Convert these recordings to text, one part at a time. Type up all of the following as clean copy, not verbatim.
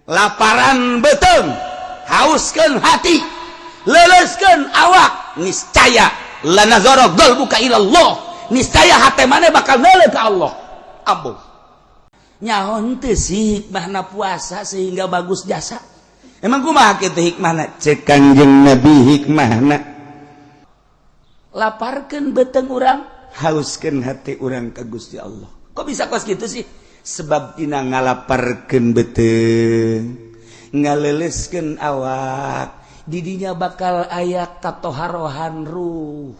Laparan beuteung, hauskeun hati, leleskeun awak, niscaya lanazara qalbuka ilallah, niscaya hati maneh bakal neuleuh ka Allah. Ambo nyaho henteu sih hikmahna puasa sehingga bagus jasa? Emang kumaha kitu hikmahna? Cek Kangjeng Nabi, hikmahna laparkeun beuteung urang, hauskeun hati urang ka Gusti Allah. Kok bisa kos gitu sih? Sebab tina ngalaparkeun beuteung, ngaleleskeun awak, didinya bakal aya katoharohan ruh,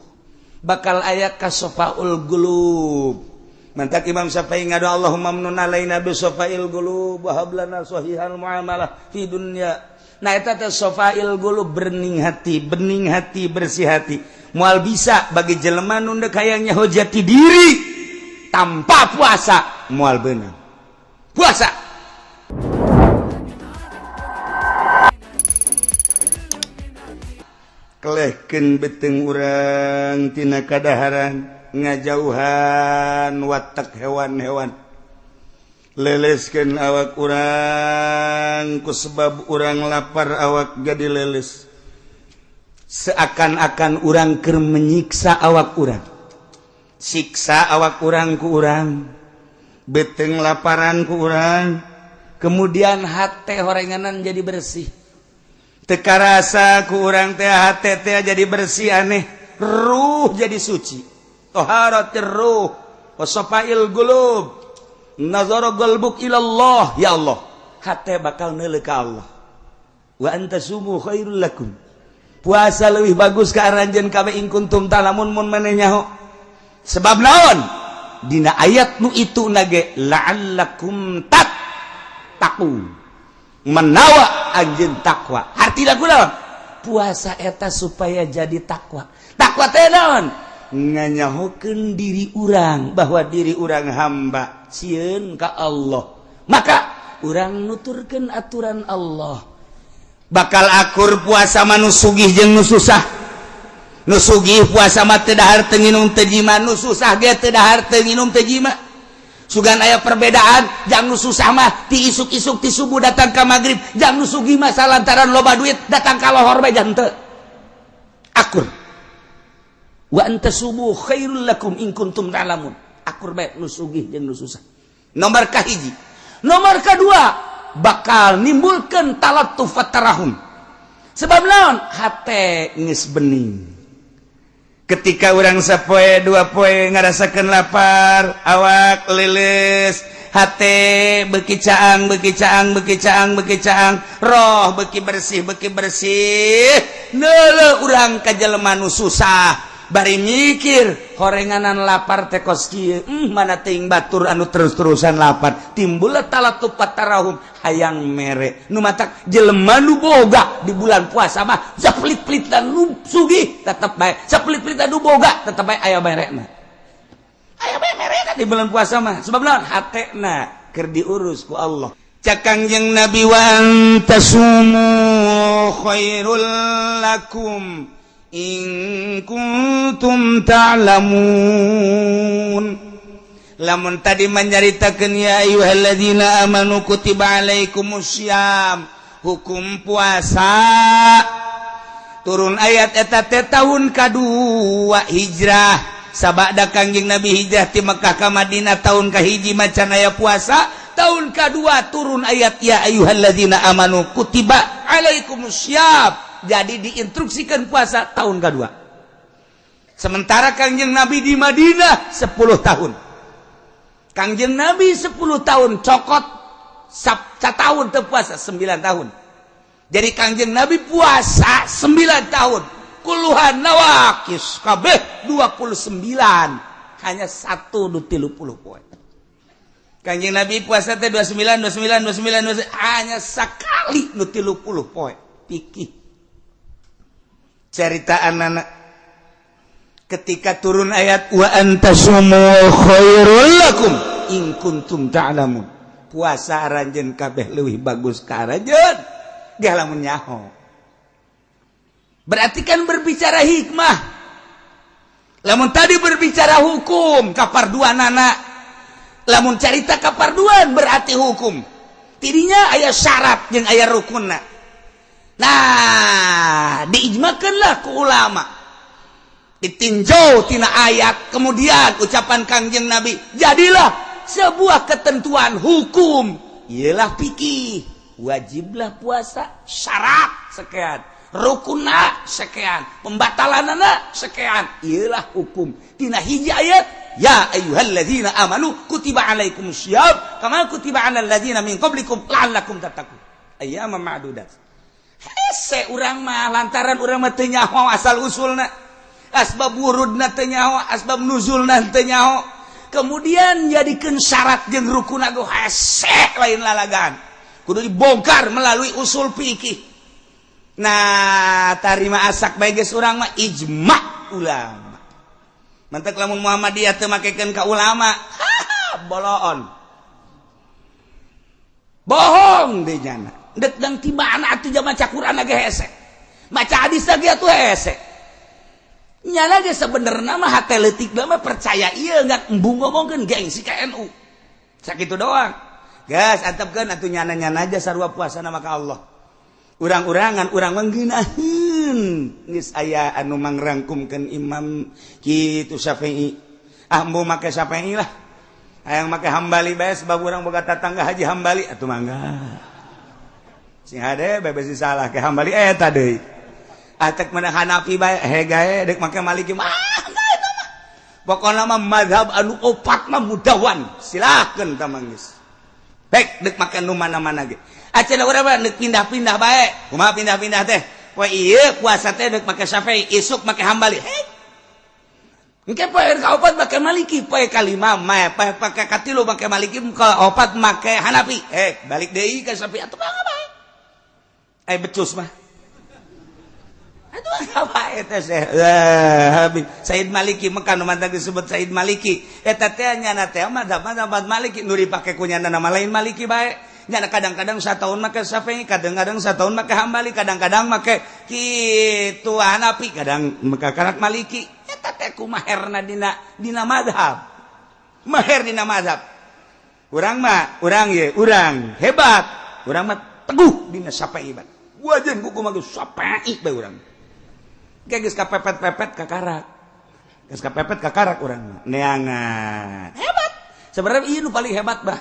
bakal aya kasofaul qulub. Mantak Imam Syafi'i ngadu, "Allahumma mnun alaina bi sofail qulub wa hab lana sahihal muamalah fi dunya." Nah, eta teh sofail qulub, bening hati, bening hati, bersih hati. Moal bisa bagi jelema nu deuk hayang nyaho jati diri tanpa puasa, moal beunang puasa. Kelehkeun beuteung urang tina kadaharan, ngajauhan watak hewan-hewan, leleskeun awak urang. Ku sebab urang lapar, awak jadi leles, seakan-akan urang keur menyiksa awak urang, siksa awak urang ku urang, beuteung laparan ku urang, kemudian hate horenganan jadi bersih. Teu karasa ku urang teh hate teh jadi bersih, aneh, ruh jadi suci. Toharatir ruh wa safail qulub, nazara qalbuk ilallah. Ya Allah, hate bakal neuleuh ka Allah. Wa antasumu khairul lakum, puasa lebih bagus ka aranjeun kabeh, in kuntum ta'lamun, mun maneh nyaho. Sebab naon? Dina ayat nu itu nage la'allakum tattaqun, menawa anjeun takwa. Hartina kunaon? Puasa eta supaya jadi takwa. Takwa teh naon? Nganyahokeun diri urang bahwa diri urang hamba, sieun ka Allah, maka urang nuturkeun aturan Allah. Bakal akur puasa mah nu sugih jeung nu susah. Nu sugih puasa mah teu dahar, teu nginum, teu jima. Nu susah ge teu dahar, teu nginum, teu jima. Sugan aya perbedaan. Jang nu susah mah ti isuk-isuk, ti subuh datang ka magrib. Jang nu sugih mah salantaran loba duit, datang ka lohor bae jang teu akur. Wa antasumu khairul lakum in kuntum ta'lamun. Akur bae nu sugih jeung nu susah, nomor kahiji. Nomor kedua, bakal nimbulkan talattuf tarahum. Sebab naon? Hate geus bening. Ketika urang sapoe dua poe ngarasakeun lapar, awak lilis, hate beki caang, beki caang, beki caang, beki caang, roh beki bersih, beki bersih. Neuleuh urang ka jelema nu susah, bari mikir horenganan lapar teh kos kieu, mana teuing batur anu terus-terusan lapar. Timbul talattuf tarahum, hayang mere. Nu matak jelema nu boga di bulan puasa mah sapelit-pelitan nu sugih tetep bae, sapelit-pelitan nu boga tetep bae aya merena, aya bae merena di bulan puasa mah. Sebab naon? Hatena keur diurus ku Allah. Cak Kangjeng Nabi, wa antasumu khairul lakum in kuntum ta'lamun. Lamun tadi menyaritakeun ya ayyuhalladzina amanu kutiba alaikumussyam, hukum puasa turun ayat eta teh tahun kadua hijrah. Sabada Kangjeng Nabi hijrah ti Mekah ka Madinah, tahun kahiji macan aya puasa. Tahun kedua turun ayat ya ayyuhalladzina amanu kutiba alaikumussyam, jadi diinstruksikan puasa tahun kedua. Sementara Kangjeng Nabi di Madinah 10 tahun. Kangjeng Nabi 10 tahun, cokot tahun teu puasa 9 tahun. Jadi Kangjeng Nabi puasa 9 tahun, kulluha nawakis, kabeh 29, hanya satu nu 30 poe. Kangjeng Nabi puasa teh 29, 29, 29, 29, hanya sekali nu 30 poe. Pikir cerita anak ketika turun ayat wa antasumu khairul lakum in kuntum ta'lamun, puasa aranjeun kabeh leuwih bagus ka aranjeun dia lamun nyaho. Berarti kan berbicara hikmah. Lamun tadi berbicara hukum kaparduan anak, lamun carita kaparduan berarti hukum. Tidinya aya syarat jeung aya rukunna. Nah, diijmakeunlah ku ulama. Ditinjau tina ayat, kemudian ucapan Kangjeng Nabi, jadilah sebuah ketentuan hukum. Ialah fikih. Wajiblah puasa, syarat sekian, rukunna sekian, pembatalanana sekian. Ialah hukum tina hiji ayat, ya ayyuhalladzina amanu kutiba alaikumusshiyam kama kutiba alal ladzina min qablikum la'allakum tattaqun ayyaman ma'dudat. Hese urang mah lantaran urang mah teu nyaho asal usulna, asbab wurudna teu nyaho, asbab nuzulna teu nyaho, kemudian jadikeun syarat jeung rukunna ge hese, lain lalagan, kudu dibongkar melalui usul fikih. Nah, tarima asak bae geus urang mah ijma ulama. Mantak lamun Muhammadiyah teu makekeun ka ulama, boloon, bohong deh nyana. Dek dang tibana atuh maca Quran ge hese, maca hadis ge atuh hese. Nyana ge sebenarnya mah hate leutik mah percaya ieu, nggak embung ngomongkeun gengsi ka NU. Sakitu doang. Gas antepkeun atuh nyana-nyana aja sarua puasa nama ka Allah. Urang-urangan urang mangeunaheun geus aya anu mangrangkumkeun Imam kitu Syafi'i. Ah, embung make Syafi'i lah. Hayang make Hambali bae sebab urang boga tatangga Haji Hambali atuh mangga. Sing hade bae besi salah ke Hambali eta deui. Atek mana Hanafi bae hegae, dek make Maliki mah eta mah. Pokona mah mazhab anu opat mah mudawan. Silakeun tah geus. Baik dek make nu mana-mana ge. Acan urang mah dek pindah-pindah bae. Kumaha pindah-pindah teh? Poe ieu puasa teh dek make Syafi'i, isuk make Hambali. Hei. Engke poe kaopat make Maliki, poe kalima mah poe pake katilu make Maliki, kaopat make Hanafi. Eh, balik deui ka Syafi'i atuh mangga bae. Eh, becus mah. Aduh, apa eta Said Maliki Mekah nu mantak disebut Said Maliki. Eta teh nyana teh mazhab mazhab Maliki nu dipake ku nyana nama lain Maliki bae. Nyana kadang-kadang satahun make Syafi'i, kadang-kadang satahun make Hambali, kadang-kadang make kitu Hanafi, kadang make karak Maliki. Eta teh kumaherna dina dina mazhab. Maher dina mazhab. Urang mah, urang ye, urang hebat. Urang mah teguh dina Syafi'i bae. Wajan kuku mah Syafi'i bae urang. Geus kapepet-pepet kakarak. Geus kapepet kakarak urang neangan. Hebat. Sebenarnya ieu nu paling hebat bah.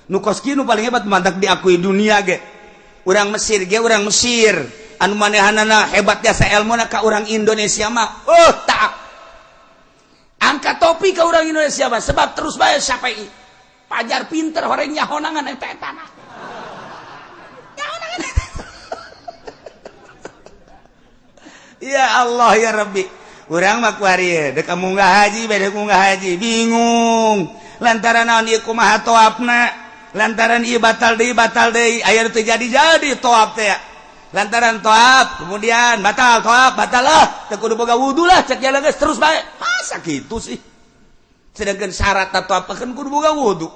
Nu kos kieu nu paling hebat, mantak diakui dunia ge. Urang Mesir ge, urang Mesir anu manehanana hebat jasa ilmuna ka urang Indonesia mah. Oh, tak. Angkat topi ka urang Indonesia mah sebab terus bae Syafi'i. Pajar pinter horeng nyahonangan eta etana. Nyahonangan. Ya Allah ya Rabbi. Urang mah kuari dek munggah haji, beda munggah haji bingung. Lantaran naon ieu, kumaha toapna? Lantaran ieu batal deui, batal deui, aya teu jadi-jadi toap teh. Lantaran toap kemudian batal, toap batal lah, teu kudu boga wudu lah cek jalan geus terus bae. Masa kitu sih? Sedangkan syarat toap kan kudu boga wudu.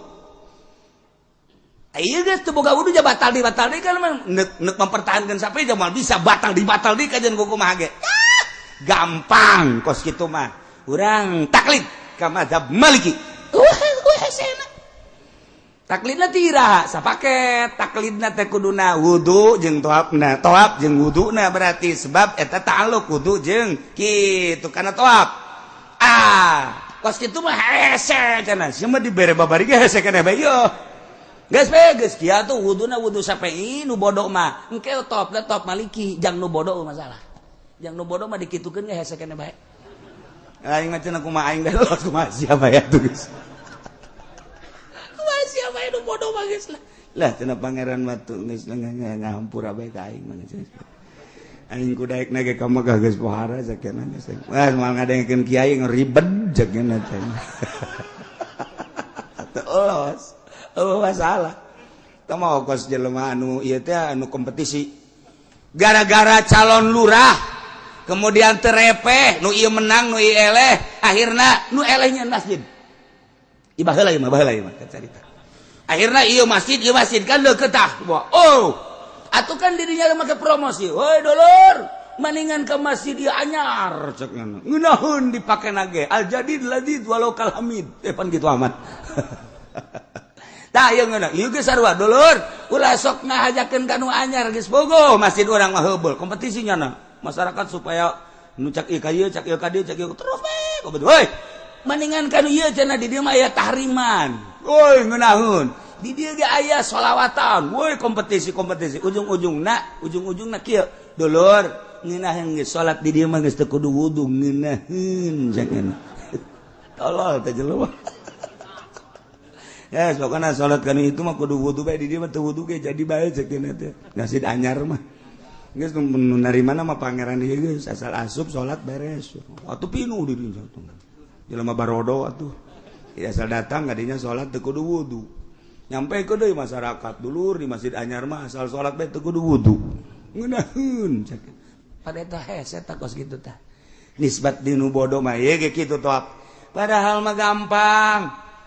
Iya geus teu boga wudu ja batal di batal deui kan nek nek mempertahankan sampai jamal bisa batal di batal deui kajian kumaha ge. Gampang kos kitu mah. Urang taklid ka mazhab Maliki. Wah, hesena. Taklidna tira sapaket, taklidna teh kuduna wudu jeung toapna, toap jeung wuduna berarti sebab eta ta'alluq wudu jeung kitu kana toap. Ah, kos kitu mah hese cenah. Sia mah dibere babari ge hese keneh bae yo. Geus bae geus kieu atuh wuduna wudu Syafi'i nu bodoh mah. Engke toapna toap Maliki, jang nu bodoh masalah. Jang nu bodoh mah dikitukeun ge hese keneh bae. Aing mah cenah kumaha aing los kumaha sia bae atuh geus. Kumaha sia bae nu bodoh mah geus lah. Lah cenah pangeran mah tuh geus ngahampura bae ka aing mah geus. Aing kudaek na ge ka Mekah geus pohara sakena geus. Wah, moal ngadengekeun kiai ngeribet jakena teh. Terus oh masalah. Teu mau kos jelema anu ieu teh anu kompetisi. Gara-gara calon lurah kemudian terepeh, nu ieu menang, nu ieu eleh, akhirna nu elehnya masjid. Ieu baheula ieu mah, baheula ieu mah carita. Akhirna ieu masjid kan deukeut tah. Oh, atuh kan dirinya make promosi. Woi dulur, maningan ke masjid ieu anyar cek ngono. Ngeunaheun dipake nage. Al jadid ladid walau kal hamid. Eh pan kitu amat. Tah, ieu ngeunah ieu geus sarua, dulur. Ulah sok ngahajakeun ka nu anyar, geus bogo masjid urang mah heubeul kompetisi nyana masyarakat supaya nu cak ieu ka ieu, cak ieu ka dieu, cak ieu terus we kompetisi. Woi, mendingan ka nu ieu cenah, di dieu mah aya tahriman, woi, ngeunaheun di dieu ge aya solawatan, woi, kompetisi kompetisi. Ujung-ujungna, ujung-ujungna kieu, dulur, ngeunaheun geus salat di dieu mah geus teu kudu wudu, ngeunaheun jangan tolol teh jelema. Ya, pokoknya salat kan itu mah kudu wudu bae, di dieu mah teu wudu ge jadi bae cek teh. Masjid anyar mah geus nu narima mah pangeran ieu, geus asal asup salat beres atuh, pinuh di dinya tuh jelema barodo atuh. Ya, asal datang kadinya salat teu kudu wudu. Nyampe ke deui masyarakat, dulur, di masjid anyar mah asal salat bae teu kudu wudu, ngeunaheun cek pada eta. Hese tah kos kitu tah nisbat di nu bodoh mah ieu ge kitu toap, padahal mah gampang.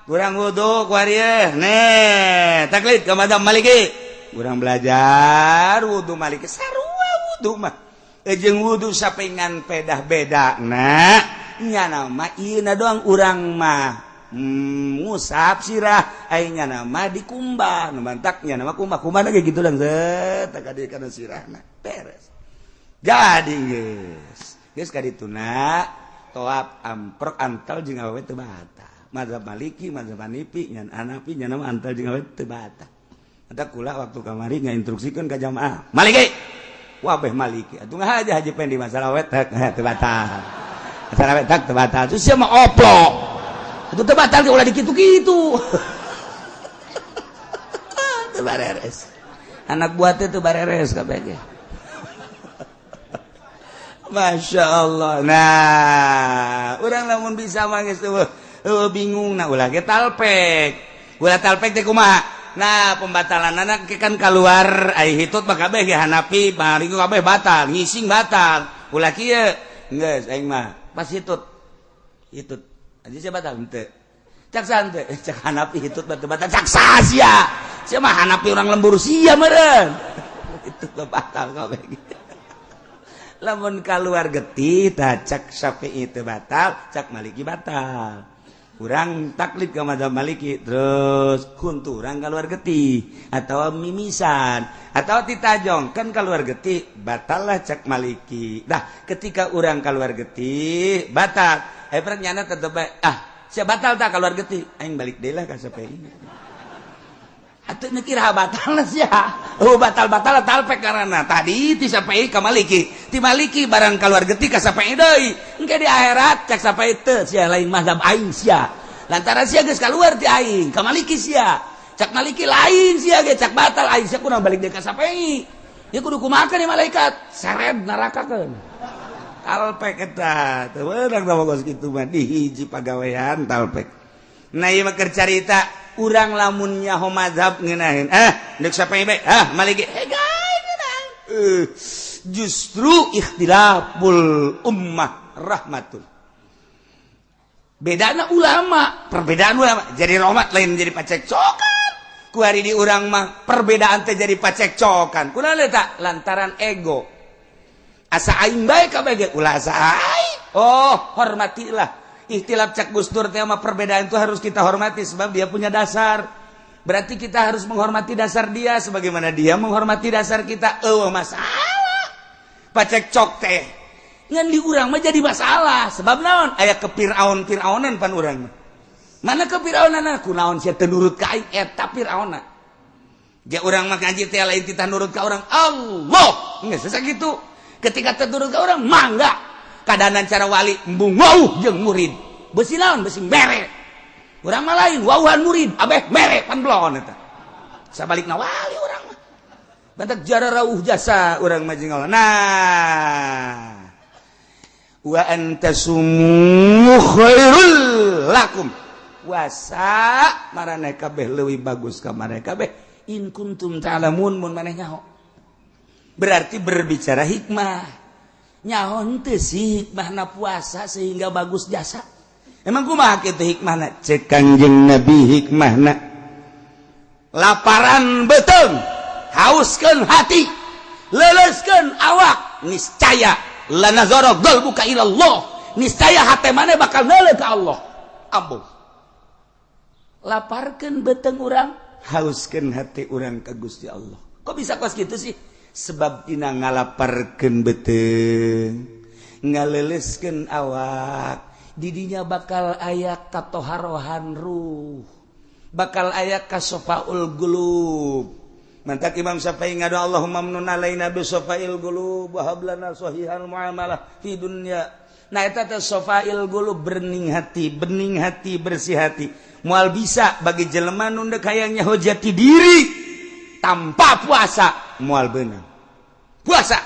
Kurang wudhu kuari nih, taklid ke madzhab Maliki, kurang belajar wudhu Maliki, sarua wudhu mah jeung wudhu sapingan pedah beda. Nah, nyana mah ieu doang, urang mah ngusap sirah, ai nyana mah dikumbah. Nu mantak nyana mah kumbah, kumbah lagi gitu lang set tak kana sirahna beres. Jadi geus geus kadituna toap amprok antal jeung awewe teu batal. Mazhab Maliki, mazhab Hanifi, nyan Hanafi nya nama antal jeung awewe teu batal. Ada kula waktu kamari ngainstruksikeun ka jamaah Maliki, wabeh Maliki atuh ngahaja Haji Pendi masalah awewe teu batal, masalah awewe teu batal. Terus sia mah oplok itu teu batal ge, ulah dikitu-kitu, teu bareres anak buah teh, teu bareres kabeh ge. Masya Allah. Nah, urang lamun bisa mah geus bingung. Nah, ulah ge talpek, ulah talpek teh kumaha. Nah, pembatalan anak kan keluar ai hitut mah kabeh ge Hanafi Maliki kabeh batal, ngising batal. Ulah kieu, geus aing mah pas hitut hitut aja sia batal henteu, cak sante, cak Hanafi hitut batal batal, cak sia sia mah Hanafi urang lembur sia meureun itu batal kabeh. Lamun keluar getih tah cak Syafi'i itu batal, cak Maliki batal. Kurang taklid ke mazhab Maliki, terus kunturang keluar getih atau mimisan atau titajong kan keluar getih, batal lah cak Maliki. Nah, ketika orang keluar getih batal, eh, nyana tetep ah siap batal tak keluar getih, aing balik deui lah ka Syafi'i atuh, kira batal sia. Oh, batal batal talpek karena tadi ti Syafi'i ka Maliki, ti Maliki barang keluar getih ka Syafi'i deui. Engke di akhirat cak Syafi'i teu, sia lain mazhab aing sia, lantaran sia geus keluar ti aing ka Maliki sia. Cak Maliki lain sia ge, cak batal aing sia, kurang balik deui ka Syafi'i ya. Kudu kumaha nih, malaikat seret nerakakeun, talpek eta teu meunang kos kitu mah di hiji pagawean talpek. Nah, ieu mah keur carita urang lamun nyaho mazhab ngeunaheun, ah deuk Syafi'i bae, ah Maliki eh justru ikhtilaful ummah rahmatun. Bedana ulama, perbedaan ulama jadi rahmat, lain jadi pacekcokan. Ku hari di urang mah perbedaan teh jadi pacekcokan. Kunaon eta? Lantaran ego, asa aing bae kabeh ge, ulah asa aing. Oh, hormatilah ikhtilaf. Cak Gus Dur teh mah perbedaan itu harus kita hormati sebab dia punya dasar. Berarti kita harus menghormati dasar dia sebagaimana dia menghormati dasar kita. Oh, masalah pacekcok teh ngan di urang mah jadi masalah sebab naon? Aya ke Fir'aun Fir'aunan pan urang mah. Mana ke Fir'aunan? Kunaon sia teu nurut ka aing? Eta Fir'auna. Dia urang mah ngaji teh lain titah nurut ka orang, Allah geus sakitu. Ketika teu nurut ka orang, mangga kadanan cara wali embung wauh jeung murid, besi naon, besi mere. Urang mah lain, wauhan murid abeh mere pan belon. Eta sabalikna wali urang mah bentak jara rauh jasa urang mah jeung Allah. Nah, wa antasumu khairul lakum, puasa maraneh kabeh leuwih bagus ka maraneh kabeh, in kuntum ta'lamun, mun maneh nyaho. Berarti berbicara hikmah, nyaho henteu sih hikmahna puasa sehingga bagus jasa? Emang kumaha kitu hikmahna? Cek Kangjeng Nabi, hikmahna laparan beuteung, hauskeun hati, leuleuskeun awak, niscaya lanazara qalbuka ila Allah, niscaya hate maneh bakal neuleuh ka Allah. Ambuh, laparkeun beuteung urang. Hauskeun hati urang ka Gusti Allah. Kok bisa kos gitu sih? Sebab dina ngalaparkeun beuteung, ngaleleskeun awak, didinya bakal aya katoharohan ruh, bakal aya kasofaul qulub. Mantak Imam Syafi'i ngadu, "Allahumma mnun alaina bi sofail qulub wa hab lana sahihal muamalah fi dunya." Nah, eta teh sofail qulub, bening hati, bening hati, bersih hati. Moal bisa bagi jelema nu dek hayang nyaho jati diri tanpa puasa, moal beunang. Puasa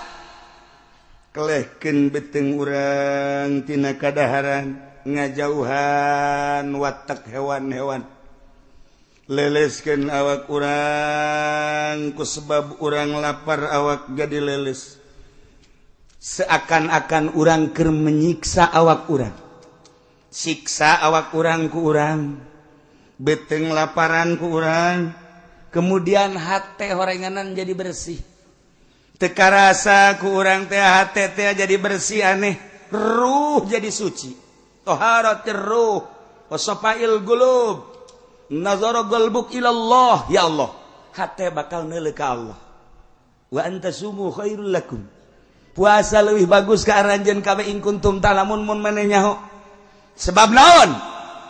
kelehkeun beuteung urang tina kadaharan, ngajauhan watak hewan-hewan, leleskeun awak urang. Ku sebab urang lapar, awak jadi leles, seakan-akan urang keur menyiksa awak urang, siksa awak urang ku urang, beuteung laparan ku urang, kemudian hate horenganan jadi bersih. Teu karasa ku urang teh hate teh jadi bersih, aneh, ruh jadi suci. Toharatir ruh wa safail qulub, nazara qalbuk ilallah. Ya Allah, hate bakal neuleuh ka Allah. Wa an tasumu khairul lakum, puasa lebih bagus ka aranjeun kabeh, in kuntum ta'lamun, mun maneh nyaho. Sebab naon?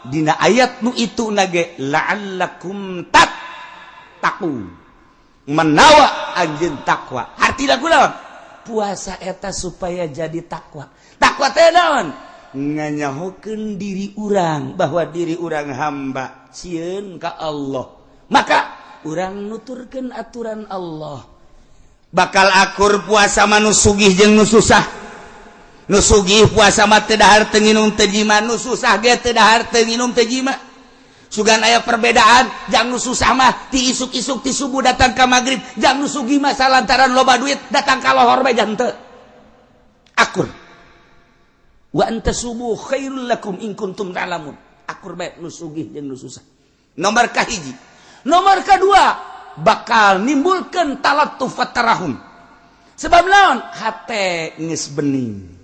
Dina ayat nu itu nage la'allakum tattaqun, menawa anjeun takwa. Hartina kunaon? Puasa eta supaya jadi takwa. Takwa teh naon? Nganyahokeun diri urang bahwa diri urang hamba, sieun ka Allah, maka urang nuturkeun aturan Allah. Bakal akur puasa mah nu sugih jeung nu susah. Nu sugih puasa mah teu dahar, teu nginum, teu jima. Nu susah ge teu dahar, teu nginum, teu jima. Sugan aya perbedaan. Jang nu susah mah ti isuk-isuk, ti subuh datang ka maghrib. Jang nu sugih mah salantaran loba duit datang ka lohor bae teu akur. Wa an tasumu khairul lakum in kuntum ta'lamun. Akur bae nu sugih jeung nu susah. Nomor kahiji. Nomor kedua, bakal nimbulkan talattuf tarahum. Sebab naon? Hate geus bening.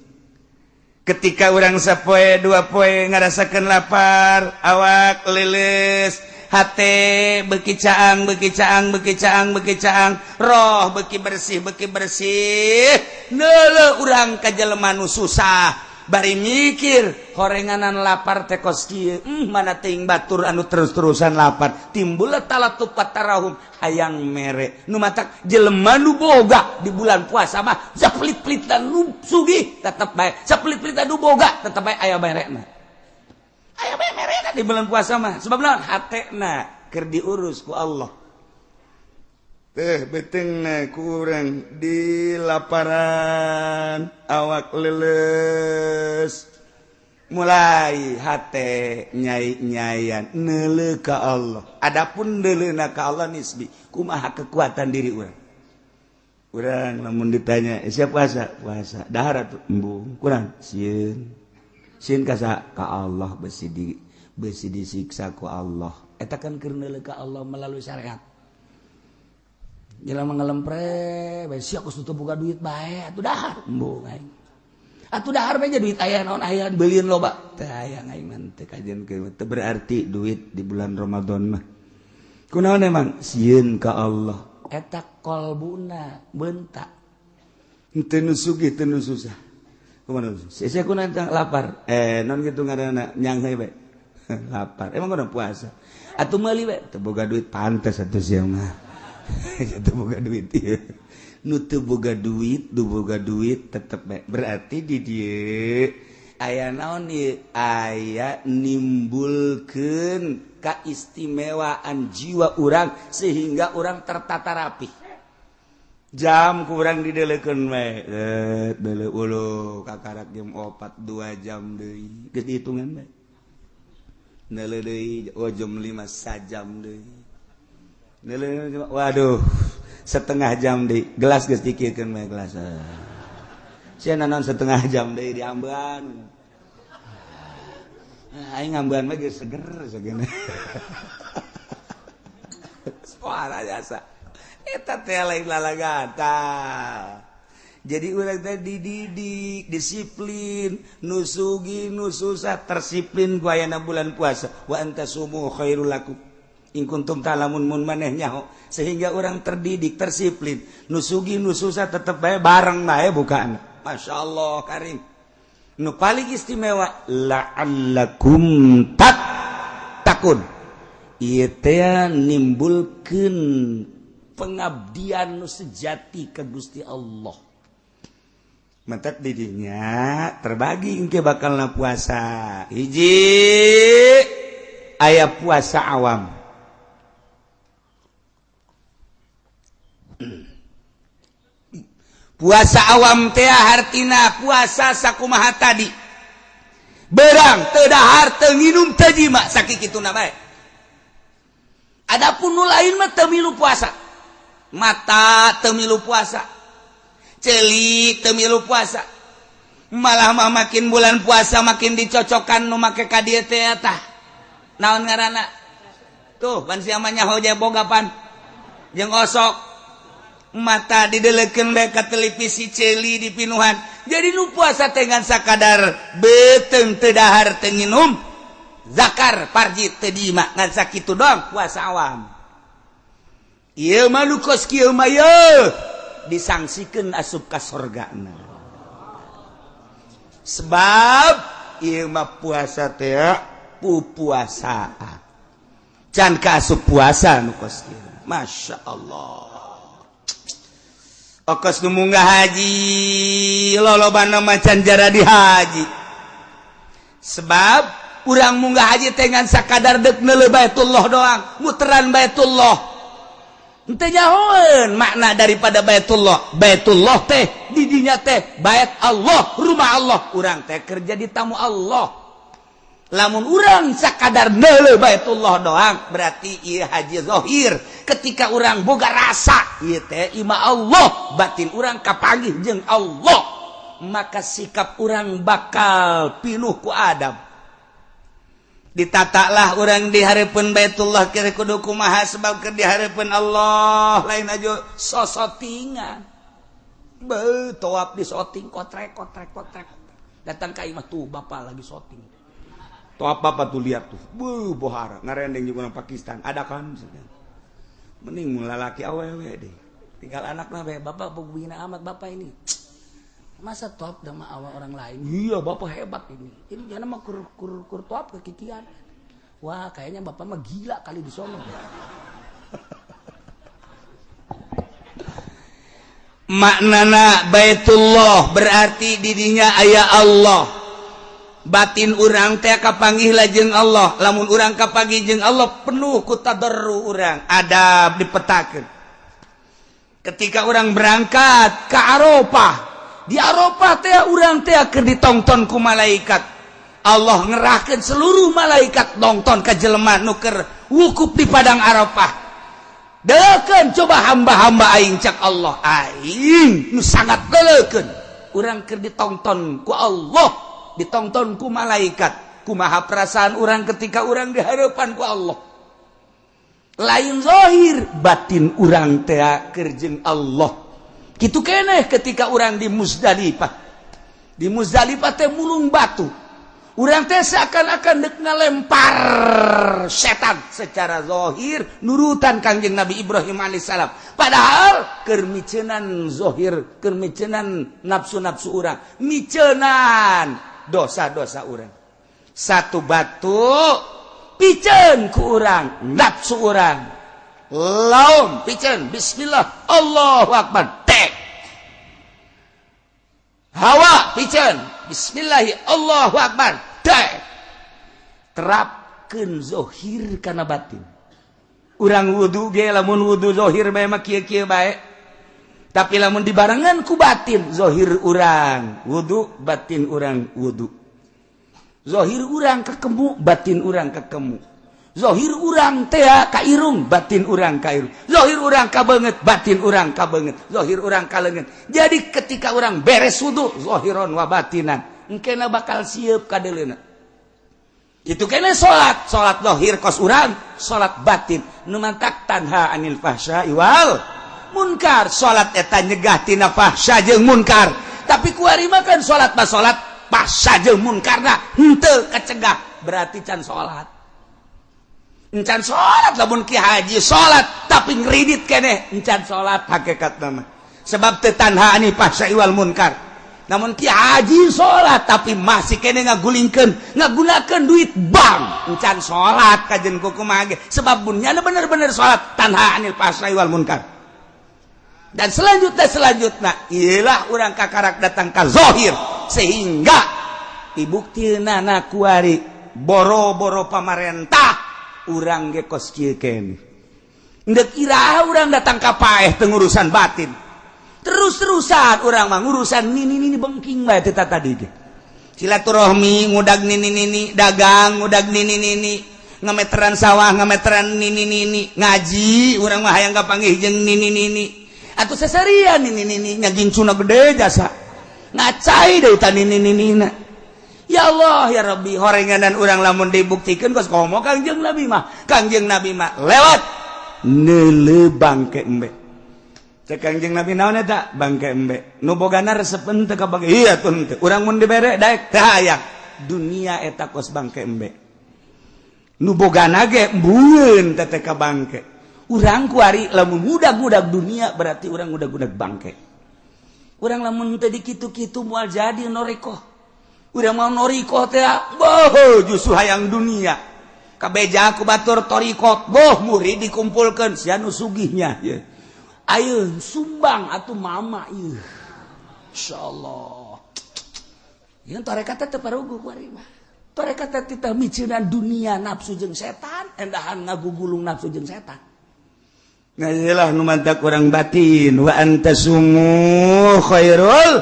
Ketika urang sapoe dua poe ngarasakeun lapar, awak leles, hate beki caang, beki caang, beki caang, beki caang, roh beki bersih, beki bersih. Neuleuh urang ka jelema nu susah, bari mikir horenganan lapar teh kos kieu, mana teuing batur anu terus-terusan lapar. Timbul talattuf tarahum, hayang mere. Nu matak jelema nu boga di bulan puasa mah sapelit-pelitan nu sugih tetep bae, sapelit-pelitan nu boga tetep bae aya merena, aya bae merena di bulan puasa mah. Sebab naon? Hatena keur diurus ku Allah teh. Beuteungna kurang di laparan, awak leles, mulai hate nyai-nyayan neuleuh ka Allah. Adapun neuleuhna ka Allah nisbi, kumaha kekuatan diri urang. Urang lamun ditanya, "Eh, siap puasa?" "Puasa." "Dahar atuh?" "Embung." "Kurang sieun." "Sieun ka saha?" "Ka Allah, besi disiksa ku Allah." Eta kan keur neuleuh ka Allah melalui syariat. Jelema ngelempre bae, sia geus teu boga duit bae atuh dahar. "Embung aing." "Atuh dahar bae, duit aya naon, aya beulieun loba." "Teu aya aing mah, teu kajian teu berarti duit di bulan Ramadan mah." "Kunaon emang?" "Sieun ka Allah." Eta kolbuna bentak. Teu nu sugih, teu nu susah. Kumaha sia kunaon lapar? Eh, non kitu ngaranna, nyangheui bae. Lapar. Emang kudu puasa. Atuh meuli bae. "Teu boga duit." "Pantes atuh sia mah. Teu boga duit ieu." Nu teu boga duit, nu boga duit tetep bae. Berarti di dieu aya naon ieu? Aya nimbulkeun keistimewaan jiwa urang sehingga urang tertata rapi. Jam kurang didelekeun we, deuleu ulu kakarak jam 4, 2 jam deui, geus dihitungan bae. Neuleuh deui, oh, jam 5, sajam deui. Neuleuh, waduh, setengah jam deui. Gelas geus dikirkeun bae gelas. Sia naon setengah jam deui diambean? Aing ngambean mah geus seger segene. Suara jasa. Eta teh lain lalagan tah. Jadi urang teh dididik disiplin, nu sugih nu susah tersiplin ku ayana bulan puasa. Wa an tasumu khairul lakum. In kuntum ta'lamun, mun maneh nyaho, sehingga orang terdidik, tersiplin. Nu sugih, nu susah, tetep bae bareng bae bukaan. Masya Allah karim. Nu paling istimewa, la'allakum tattaqun. Ieu teh nimbulkeun pengabdian nu sejati ke Gusti Allah. Matak didinya terbagi engke bakal puasa. Hiji, aya puasa awam. Puasa awam teh hartina puasa sakumaha tadi, berang teu dahar, teu nginum, teu jima, sakituna bae. Adapun nu lain mah teu milu puasa. Mata teu milu puasa, ceuli teu milu puasa. Malah mah makin bulan puasa makin dicocokkan nu make ka dieu teh. Tah, naon ngaranna tuh? Pan sia mah nyaho boga pan jeung osok. Mata didelekeun bae ka televisi, ceuli dipinuhan. Jadi nu puasa teh ngan sakadar beuteung teu dahar, teu nginum, zakar parji teu jima, ngan sakitu doang puasa awam. Ieu mah nu kos kieu mah ye disangsikeun asup ka sorgana, sebab ieu mah puasa teh pupuasaan, can ka asup puasa nu kos kieu. Masya Allah. Okos nu munggah haji, lolobana macan jara di haji, sebab urang munggah haji teh ngan sakadar dek neuleuh Baitullah doang, muteran Baitullah. Henteu nyahoeun makna daripada Baitullah. Baitullah teh didinya teh bait Allah, rumah Allah. Urang teh kerja di tamu Allah. Lamun urang sakadar neuleuh Baitullah doang, berarti ieu haji zahir. Ketika urang boga rasa ieu teh imah Allah, batin urang kapanggih jeung Allah, maka sikap urang bakal pinuh ku adab. Ditatalah urang di hareupeun Baitullah kira kudu kumaha, sebab keur di hareupeun Allah, lain aja sosotingan. Be tawaf di soting, kotrek kotrek kotrek. Datang ka imah tuh, bapak lagi soting. Tawaf bapak tuh, lihat tuh. Bu bohara ngarendeng juga orang Pakistan ada kan. Mending mulai lalaki awewe deh, tinggal anak lah. Bapak begini amat, bapak ini masa top sama awal orang lain. Iya, bapak hebat ini jangan mah kur kur kur top kekikian. Wah, kayaknya bapak mah gila kali di sono. Maknana Baitullah berarti didinya aya Allah. Batin urang teh kapanggih lajeng Allah. Lamun urang kapanggih jeung Allah, penuh ku tadarru urang, adab dipetakeun. Ketika urang berangkat ke Arafah, di Arafah teh urang teh keur ditongton ku malaikat. Allah ngerahkeun seluruh malaikat nonton ka jelema nu keur wukuf di padang Arafah. "Deukeun coba hamba-hamba aing," cak Allah, "aing nu sangat deukeun." Urang keur ditonton ku Allah, ditonton ku malaikat. Kumaha perasaan urang ketika urang di hadapan ku Allah? Lain zahir, batin urang teh keur jeung Allah. Kitu keneh ketika urang di Muzdalifah. Di Muzdalifah teh mulung batu, urang teh seakan-akan dek ngalempar setan. Secara zahir nurutan Kangjeng Nabi Ibrahim alaihissalam, padahal keur miceunan zahir, keur miceunan nafsu-nafsu urang, miceunan dosa-dosa urang. Satu batu piceun ku urang nafsu urang, laum piceun, bismillah Allahu akbar, tek. Hawa piceun, bismillahi Allahu akbar, tek. Terapkeun zahir kana batin. Urang wudu ge, lamun wudu zahir bae mah kieu-kieu bae, tapi lamun dibarengan ku batin, zahir urang wudu, batin urang wudu. Zahir urang kekemu, batin urang kekemu. Zahir urang teh ka irung, batin urang ka irung. Zahir urang ka beungeut, batin urang ka beungeut. Zahir urang ka leungeun. Jadi ketika urang beres wudu, zahiron wa batinan, engkena bakal siap kadeleuna. Itu kena salat, salat zahir kos urang, salat batin. Nu mantak tanha anil fahsya wal munkar. Salat eta nyegah tina fahsya jeung munkar. Tapi kuari mah kan salat mah salat, fahsya jeung munkarna henteu kecegah, berarti can salat. Encan salat lamun ki haji salat tapi ngridit keneh, encan salat hakikat nama, sebab teu tanha anil fahsya'i wal munkar. Namun ki haji salat tapi masih keneh ngagulingkeun, ngagunakeun duit bank, encan salat kajen kumaha ge, sebab bunyana bener-bener salat tanha anil fahsya'i wal munkar. Dan selanjutnya selanjutnya ialah urang kakarak datang ka zohir, sehingga dibuktina kuari boro-boro pamarentah, urang ge kos kieu keneh. Ndek iraha urang datang ka paeh teu ngurusan batin? Terus-terusan urang mah ngurusan nini nini, bengking bae teh tadi ge. Silaturahmi ngudag nini nini, dagang ngudag nini nini, ngameteran sawah ngameteran nini nini, ngaji urang mah hayang kapanggih jeung nini nini atuh, seserian nini nini nya, gincuna gede jasa ngacai deui ta nini nini na. Ya Allah ya Rabbi, horenganan urang lamun dibuktikan kos komo Kangjeng Nabi mah. Kangjeng Nabi mah lewat neule bangke embe. Cek Kangjeng Nabi, "Naon eta?" "Bangke embe." "Nu bogana resepen teu kabage?" "Iya tuh henteu." "Urang mun dibere daek teu hayang?" Dunia eta kos bangke embe, nu bogana ge embueun teh ka bangke. Urang kuari lamun ngudag-ngudag dunia, berarti urang ngudag-ngudag bangke. Urang lamun teu dikitu-kitu moal jadi norikoh. Udah mau noriko teh boh, justru hayang dunia. Kabeja ku batur torikot boh, murid dikumpulkan, sia nu sugihnya ye. Ayo sumbang atuh mama ieu. Insyaallah yang tarekat teh parugu kuari mah. Tarekat teh titah miceunan dunia, nafsu jeung setan, endahan ngagugulung nafsu jeung setan. Ngajilah nu mantak urang batin, wa antasumu khairul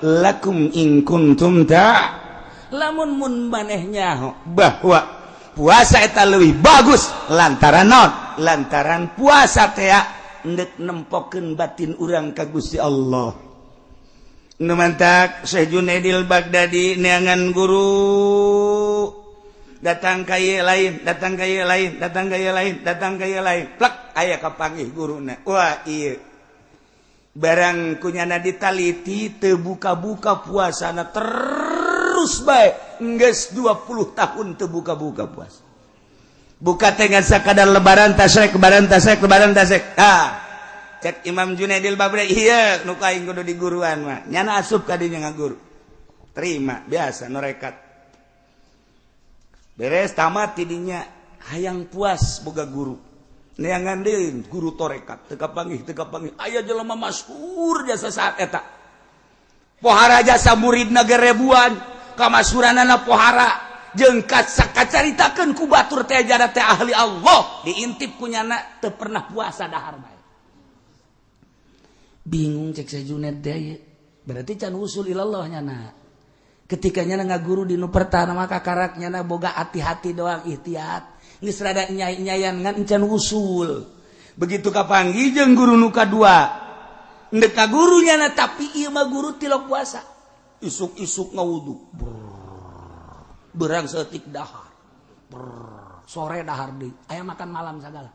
lakum in kuntum ta lamun mun manehnya bahwa puasa eta leuwih bagus lantaran non lantaran puasa teh ndek nempokeun batin urang ka Gusti Allah. Nu mantak Syekh Junaidil Baghdadi neangan guru, datang ka ieu lain, datang ka ieu lain, datang ka ieu lain, datang ka ieu lain, plek aya kapanggih guruna. Wah, ieu barang kunyana ditaliti teu buka-buka puasana, terus bae geus 20 tahun teu buka-buka puasa. Buka teh ngan sakadar lebaran tasrek, lebaran tasrek, lebaran tasrek. Ah, cek Imam Junaidil Baghdadi, "Ieu nu aing kudu diguruan mah." Nyana asup ka dinya ngaguru, terima biasa norekat. Beres tamat tidinya hayang puas boga guru, neangan deui guru torekat, teu kapanggih, teu kapanggih. Aya jelema masyhur jasa saat eta, pohara jasa, muridna ge ribuan, kamasyhuranana pohara jeung kacaritakeun ku batur teh jada teh ahli Allah. Diintip ku nyana teu pernah puasa, dahar bae. Bingung cek Syekh Junaid teh, berarti can usul ilallah nyana. Ketika nyana ngaguru di nu pertama, maka karak nyana boga hati-hati doang, ihtiyat, geus rada nyai-nyayan, ngan encan usul. Begitu kapanggih jeung guru nu kadua, ndek ka guru nyana, tapi ieu mah guru tilok puasa, isuk-isuk ngawudu, berang setik dahar. Brrr, sore dahar deui, aya makan malam sagala.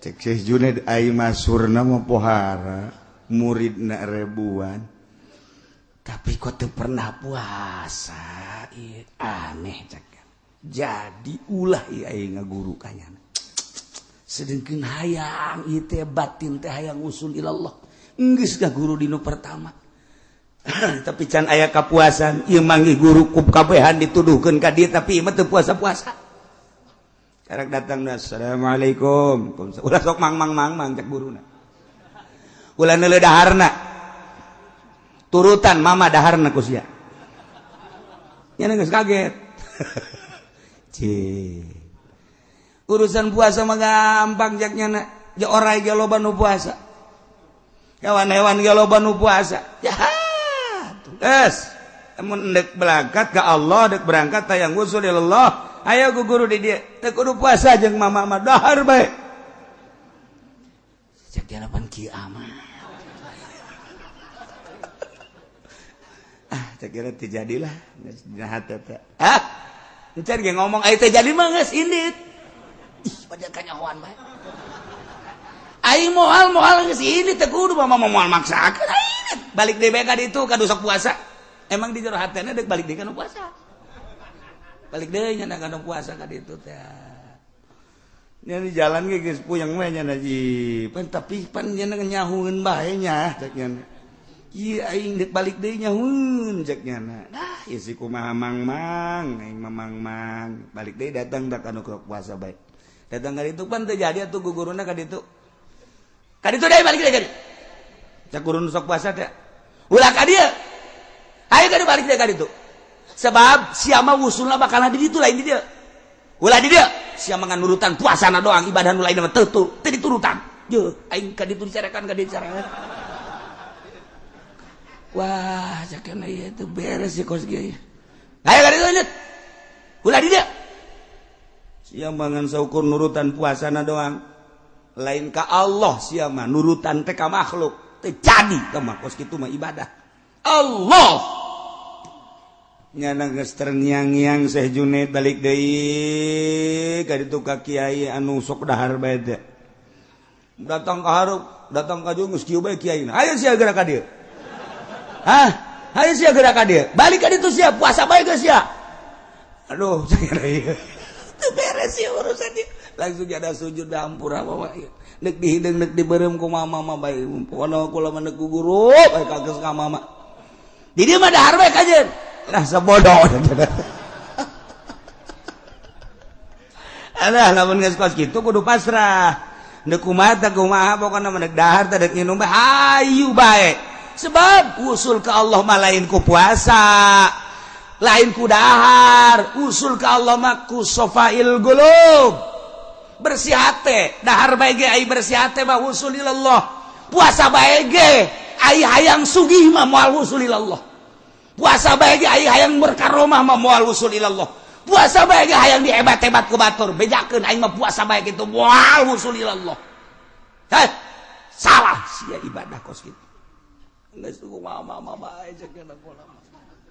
Cek Syekh Junaid, "Ai masurna mah pohara, muridna ribuan, tapi kok teu pernah puasa? Ieu aneh," cek. Jadi ulah ieu aing ngaguru ka nyana, sedengkeun hayang ieu teh batin teh hayang usul ilallah. Geus guru dinu pertama, tapi can aya kapuasan. Ieu manggih guru ku kabehan dituduhkeun ka dieu, tapi ieu mah teu puasa-puasa. Karak datang, "Assalamualaikum." "Ulah sok mang mang mang mang," cek guruna. "Ulah neuleuh daharna, turutan mama daharna ku sia." Nya geus kaget. Cih. Urusan puasa mah gampang, cek nyana. Ja orai ge loba nu puasa. Hewan-hewan ge loba nu puasa. Ya. Geus. Mun ndek berangkat ke Allah, dek berangkat hayang usul Allah, ayo ku guru di dieu. Teu kudu puasa jeung mama mah, dahar bae. Cek dia kieu amat. Ah, cek kira teu jadilah geus dina hate teh. Ah, encan ge ngomong ai teu jadi mah geus indit. Ih, pada kanyahoan bae. Aing moal moal geus indit, teu kudu mama moal maksakeun aing. Balik deui bae ka ditu ka sok puasa. Emang di jero hatena dek balik deui kana puasa. Balik deui nya kana puasa ka ditu teh. Nya di jalan ge geus puyeng we nya ji. Pan tapi pan nya nyahueun bae nya cek nya. Ieu aing deuk balik deui nyahueun cek nya. Dah ieu si kumaha mang-mang, aing mah mang-mang. Balik deui datang da ka nu puasa bae. Datang ka ditu pan teu jadi atuh guguruna ka ditu. Ka ditu deui balik deui ka ditu. Cek guru nu sok puasa teh. Ulah ka dieu. Ayo ka balik deui ka ditu. Sebab sia mah wusulna bakal di ditu lain di dieu. Ulah di dieu. Sia mah ngan nurutan puasana doang, ibadah nu lain mah teu teu diturutan. Yeuh, aing ka ditu dicarekan ka dieu dicarekan. Wah, cek ieu teu beres sih kos kieu. Ayo ka ditu lanjut. Ulah di dieu. Sia mah ngan saukur nurutan puasana doang. Lain ka Allah sia mah nurutan teh ka makhluk. Teu jadi ka mah kos kitu mah ibadah. Allah nyana geus terngiang-ngiang Syekh Junaid balik deui ka ditu ka kiai anu sok dahar bae teh. Datang ka hareup, datang ka jung geus kieu bae kiaina. Hayu sia geura ka dieu. Hah? Hayu sia geura ka dieu. Balik ka ditu sia puasa bae geus sia. Aduh, ieu. Teu beres sia urusan ieu. Langsung ada sujud hampura bawa ieu. Neuk dihideung neuk dibeureum ku mama mah bae. Pokona kula mah neuk guru bae kageus ka mama. Di dieu mah dahar bae kajeun. Nah sebodoh. Alah lamun geus kos kitu kudu pasrah. Neuk kumaha teh kumaha pokona mah neuk dahar teh deuk nginum bae hayu bae. Sebab usul ke Allah mah lain ku puasa, lain ku dahar, usul ke Allah mah ku sofail gulub. Bersih hate, dahar bae ge ai bersih hate mah usul ilallah. Puasa bae ge ai hayang sugih mah moal usul ilallah. Puasa bae ge ai hayang berkaromah mah moal usul ilallah. Puasa bae ge hayang dihebat-hebat ku batur, bejakeun aing mah puasa bae kitu moal usul ilallah. Heh, salah sia ibadah kos kitu. Geus kumaha mama bae cek kula mah.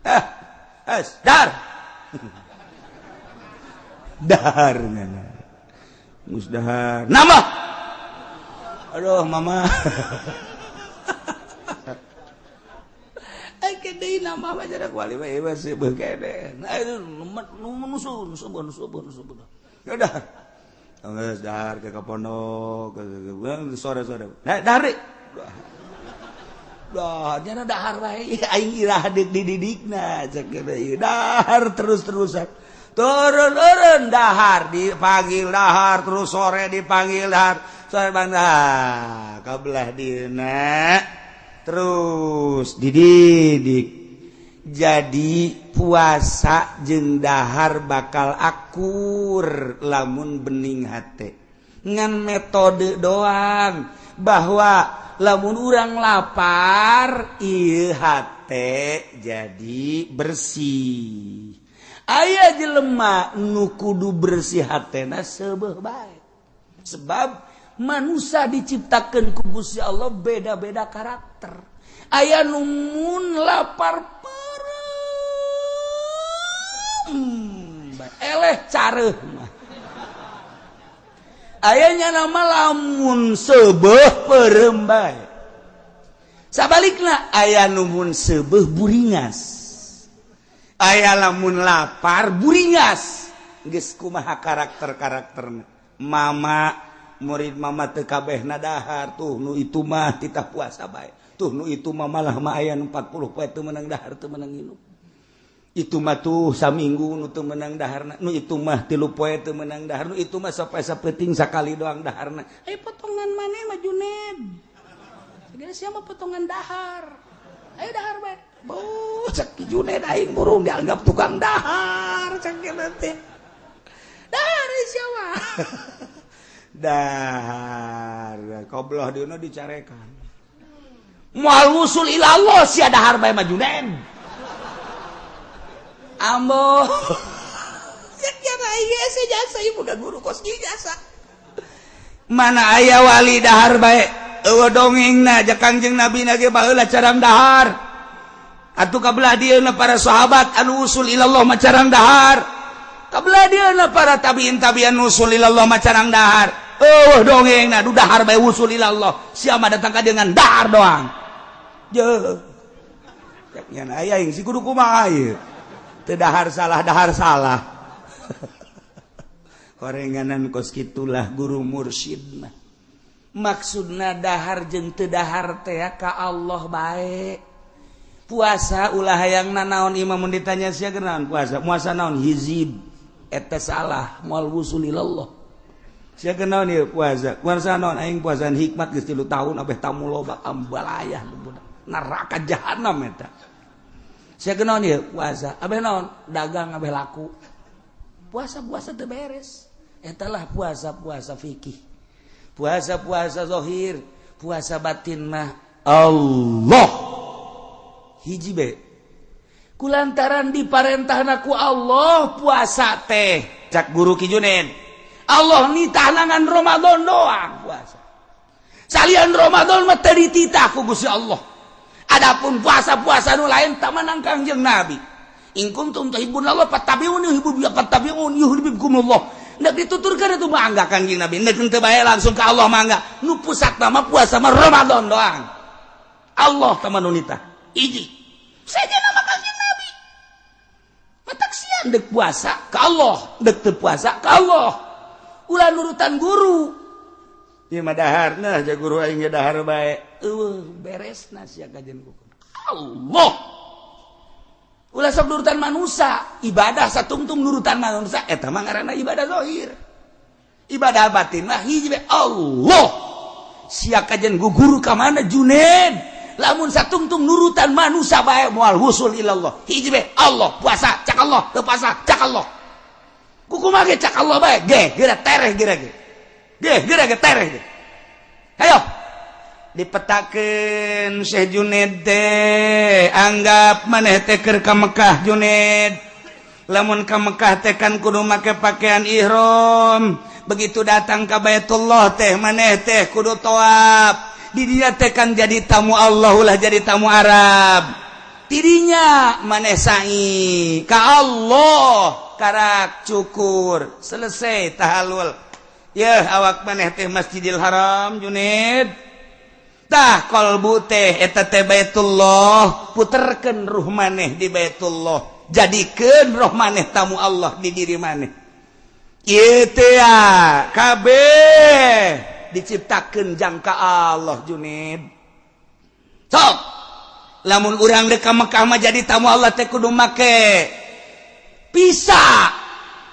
Eh, es dar. Dahar ngana. Geus dahar. Nambah. Aduh mama. Dididikdahar terus-terusan turun-turun dahar dipanggil dahar terus sore dipanggil dahar sore bang kabelah dina terus dididik. Jadi puasa jeung dahar bakal akur lamun bening hate ngan metode doang bahwa lamun urang lapar ieu hate jadi bersih. Aya jelema nu kudu bersih hatena seubeuh bae sebab manusia diciptakan ku Gusti Allah beda-beda karakter. Aya nu mun lapar peureum eleh careuh mah. Ayanya nama lamun seubeuh peureum bae. Sabalikna aya nu mun seubeuh buringas. Aya lamun lapar buringas. Geus kumaha karakter-karakterna. Mama murid mama teu kabehna dahar tuh nu itu mah titah puasa bae. Tuh nu itu mah malah mah aya nu 40 poe teu meunang dahar teu meunang nginum. Itu mah tuh saminggu nu teu meunang daharna, nu itu mah 3 poe teu meunang dahar, nu itu mah sampai sapeuting sakali doang daharna. Ayo potongan maneh mah Juned. Segala sia mah potongan dahar. Ayo dahar bae. Beuh cek Juned aing burung dianggap tukang dahar cek kieu teh. Dahar sia mah. Dahar kobloh dieuna dicarekan. Moal wusul ilallah sia dahar bae mah Juned. Ambo. Jasa ieu boga guru kos kieu jasa. Mana aya wali dahar bae eueuh dongengna ja Kangjeng Nabi na ge baheula carang dahar. Atuh kabelah dieuna para sahabat anu usul ilallah mah carang dahar. Kabelah dieuna para tabiin tabian usul ilallah mah carang dahar. Eueuh dongengna du dahar bae usul ilallah. Sia mah datang ka dengan dahar doang. Jeuh. Cek nya aya aing si kudu kumaha ieu. Teu dahar salah dahar salah. Horenganan kos kitulah guru mursyid mah. Maksudna dahar jeung teu dahar teh ka Allah bae. Puasa ulah hayang nanaon imam mun ditanya sia naon puasa, puasa naon hizib eta salah moal wusul ilallah. Sia naon ieu puasa, puasa naon aing puasaan hikmat geus 3 tahun abeh tamu loba ambalayah budak neraka jahanam eta. Sia naon ieu puasa, abeh naon dagang abeh laku. Puasa-puasa teu beres. Eta lah puasa-puasa fikih. Puasa-puasa zahir, puasa batin mah Allah. Hiji be kulantaran diparentahna ku Allah puasa teh cak guru Ki Junaid Allah nitahna ngan Ramadan doang puasa salian Ramadan mah teu dititah ku Gusti Allah. Adapun puasa-puasa nu lain tak menang Kangjeng Nabi. In kuntum tuhibbunallah fattabi'uni fattabi'un yuhibbukumullah. Nek dituturkeun itu mangga Kangjeng Nabi, nek teu bae langsung ka Allah mangga. Nu pusat mah puasa mah Ramadan doang. Allah tah nu nitah. Hiji saja nama Kangjeng Nabi. Matak sian dek puasa ka Allah, dek teu puasa ka Allah. Ulah nurutan guru. Ieu mah dahar nah ja guru aing ge dahar bae. Eueuh beresna sia kajian buku. Allah. Ulah sok nurutan manusia, ibadah satungtung nurutan manusia eta mah ngaranna ibadah zahir. Ibadah batin mah hiji bae Allah. Sia kajian guru ka mana Junaid? Lamun satungtung nurutan manusia bae moal wusul ilallah. Hiji bae Allah puasa cak Allah, teu puasa cak Allah. Kukumaha ge cak Allah bae ge geura tereh geura ge. Ge geura ge tereh ge. Hayo dipetakeun Syekh Junaid teh anggap maneh teh keur ka Mekah Junaid. Lamun ka Mekah teh kan kudu make pakaian ihram. Begitu datang ka Baitullah teh maneh teh kudu tawaf. Di dia teh kan jadi tamu Allah ulah jadi tamu Arab. Tidinya maneh sa'i ka Allah karak cukur selesai tahalul. Yeuh awak maneh teh Masjidil Haram Junaid. Tah kolbu teh eta teh Baitullah, puterkeun ruh maneh di Baitullah. Jadikeun roh maneh tamu Allah di diri maneh. Ieu teh kabeh diciptakeun jangka Allah Junaid. Sok lamun urang dek ka Mekah mah jadi tamu Allah teh kudu make visa,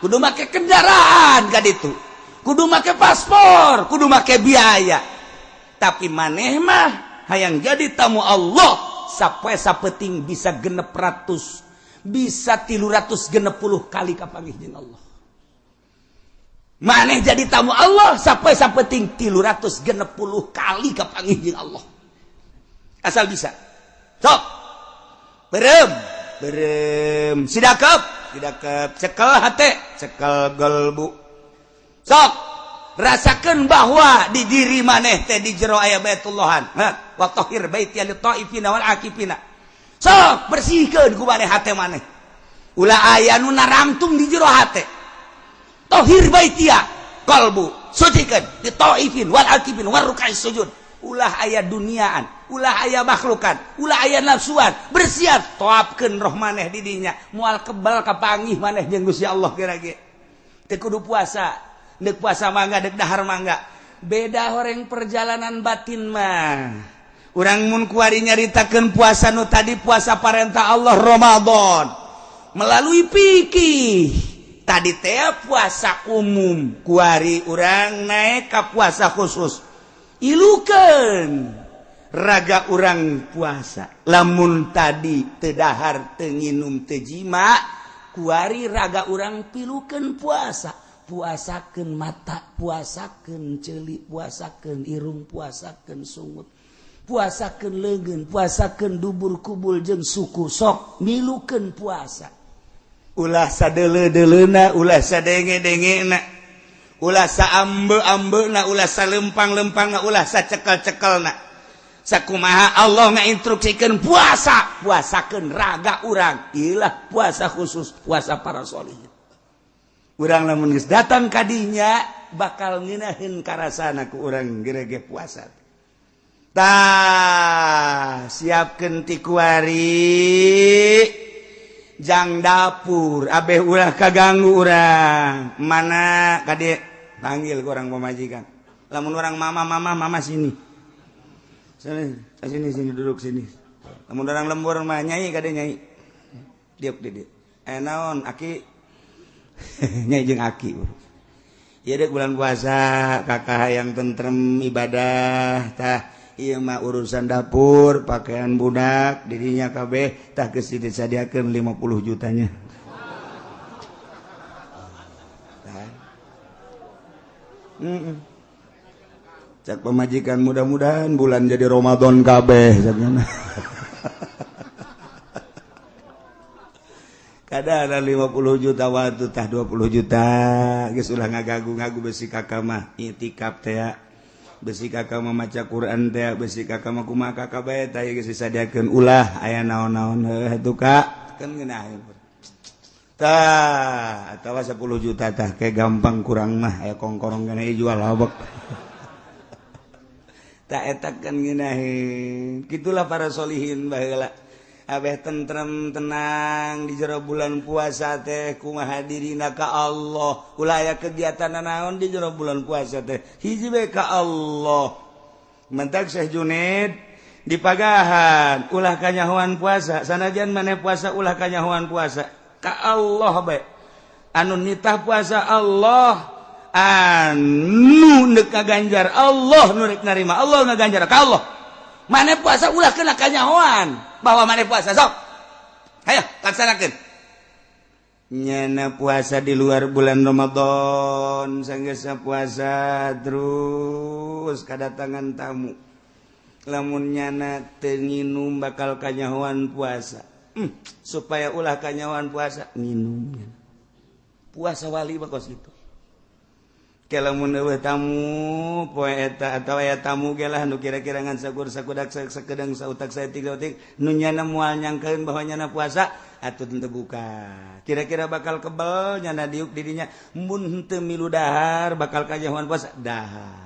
kudu make kendaraan ka ditu, kudu make paspor, kudu make biaya. Tapi maneh mah hayang jadi tamu Allah sapoe sapeting bisa 600, bisa 360 kali kapanggih jeung Allah. Maneh jadi tamu Allah sapoe sapeting 360 kali kapanggih jeung Allah. Asal bisa. Sok. Berem, berem. Sidakep, sidakep. Cekel hate, cekel gelbu. Sok. Rasakeun bahwa di diri maneh teh di jero aya Baitullahan. Wa tahhir baiti lit taifina wal akifina. Sok bersihkeun ku maneh hate maneh. Ulah aya nu narangtung di jero hate. Tohir baitia kalbu sucikan di taifin wal akifin war ruk'is sujud. Ulah aya duniaan, ulah aya makhlukan, ulah aya nafsuan, bersiap toapkeun roh maneh di dinya, moal kebal kapanggih maneh jeung Gusti Allah geura ge. Teu kudu puasa, deuk puasa mangga, deuk dahar mangga. Beda horeng perjalanan batin mah. Urang mun kuari nyaritakeun puasa nu tadi puasa parentah Allah Ramadan melalui fikih. Tadi teh puasa umum, kuari urang naik ka puasa khusus. Ilukeun raga urang puasa. Lamun tadi teu dahar, teu nginum, teu jima, kuari raga urang pilukeun puasa. Puasakeun mata, puasakeun ceuli, puasakeun irung, puasakeun sungut, puasakeun leungeun, puasakeun dubur kubul jeung suku. Sok milukeun puasa. Ulah sadeuleu-deuleuna, ulah sadenge-dengena, ulah saambe-ambena, ulah salempang-lempangna, ulah sacekel-cekelna. Sakumaha Allah ngainstruksikeun puasa, puasakeun raga urang. Ilah puasa khusus, puasa para sholihin. Urang lamun geus datang kadinya bakal ngeunaheun karasana ku urang gerege puasa. Tah, siapkeun ti kuari. Jang dapur abeh ulah kaganggu urang mana kade, panggil ku orang pemajikan. Lamun orang mama, mama, mama, sini sini sini sini, duduk sini. Lamun orang lembur mah nyai, kade nyai, diuk di dieu. Eh, naon aki? Nyai jeung aki ya. Dek bulan puasa kakak yang tentrem ibadah. Tah, ieu mah urusan dapur, pakaian budak dirinya kabeh. Tah, geus disadiakeun 50 jutanya. Tah. Cak pemajikan, mudah-mudahan bulan jadi Ramadan kabeh caknya. Kada ada 50 juta waktu. Tah, 20 juta geus, ulah ngagagu-ngagu. Besi kakak mah itikaf teh ya. Besi kakak mah maca Quran teh, besi kakak mah kumaha kakak bae. Tah, geus disadiakeun, ulah aya naon-naon. Heuh atuh, Kak, kan ngeunah. Tah, atawa 10 juta. Tah, kayak gampang kurang mah aya kongkorong kana jual habek. Tak eta kan ngeunaheun. Gitulah para solihin baheula, abeh tentrem, tenang di jero bulan puasa teh. Kumaha dirina ka Allah, ulah aya kegiatan naon di jero bulan puasa teh, hiji bae ka Allah. Mentak Syekh Junaid dipagahan ulah kanyahoan puasa. Sanajan maneh puasa, ulah kanyahoan puasa, ka Allah bae. Anu nitah puasa Allah, anu neuk ngaganjar Allah, nu rek narima Allah, ngaganjar ka Allah. Maneh puasa ulah kena kanyahoan bahwa maneh puasa. Sok hayo laksanakeun. Nyana puasa di luar bulan Ramadan, sanggeusna puasa terus kedatangan tamu, lamun nyana teu nginum bakal kanyahoan puasa. Supaya ulah kanyahoan puasa, nginum. Puasa wali mah kos kitu. Lamun eueuh tamu poe eta atau aya tamu ge lah nu kira-kira ngan sakur sakudak sakedeng sautak saeutik sautik nu nyana moal nyangkeun bahwa nyana puasa, atuh teu buka. Kira-kira bakal kebel nyana diuk dirinya, mun henteu milu dahar bakal kanyahoan puasa, dahar.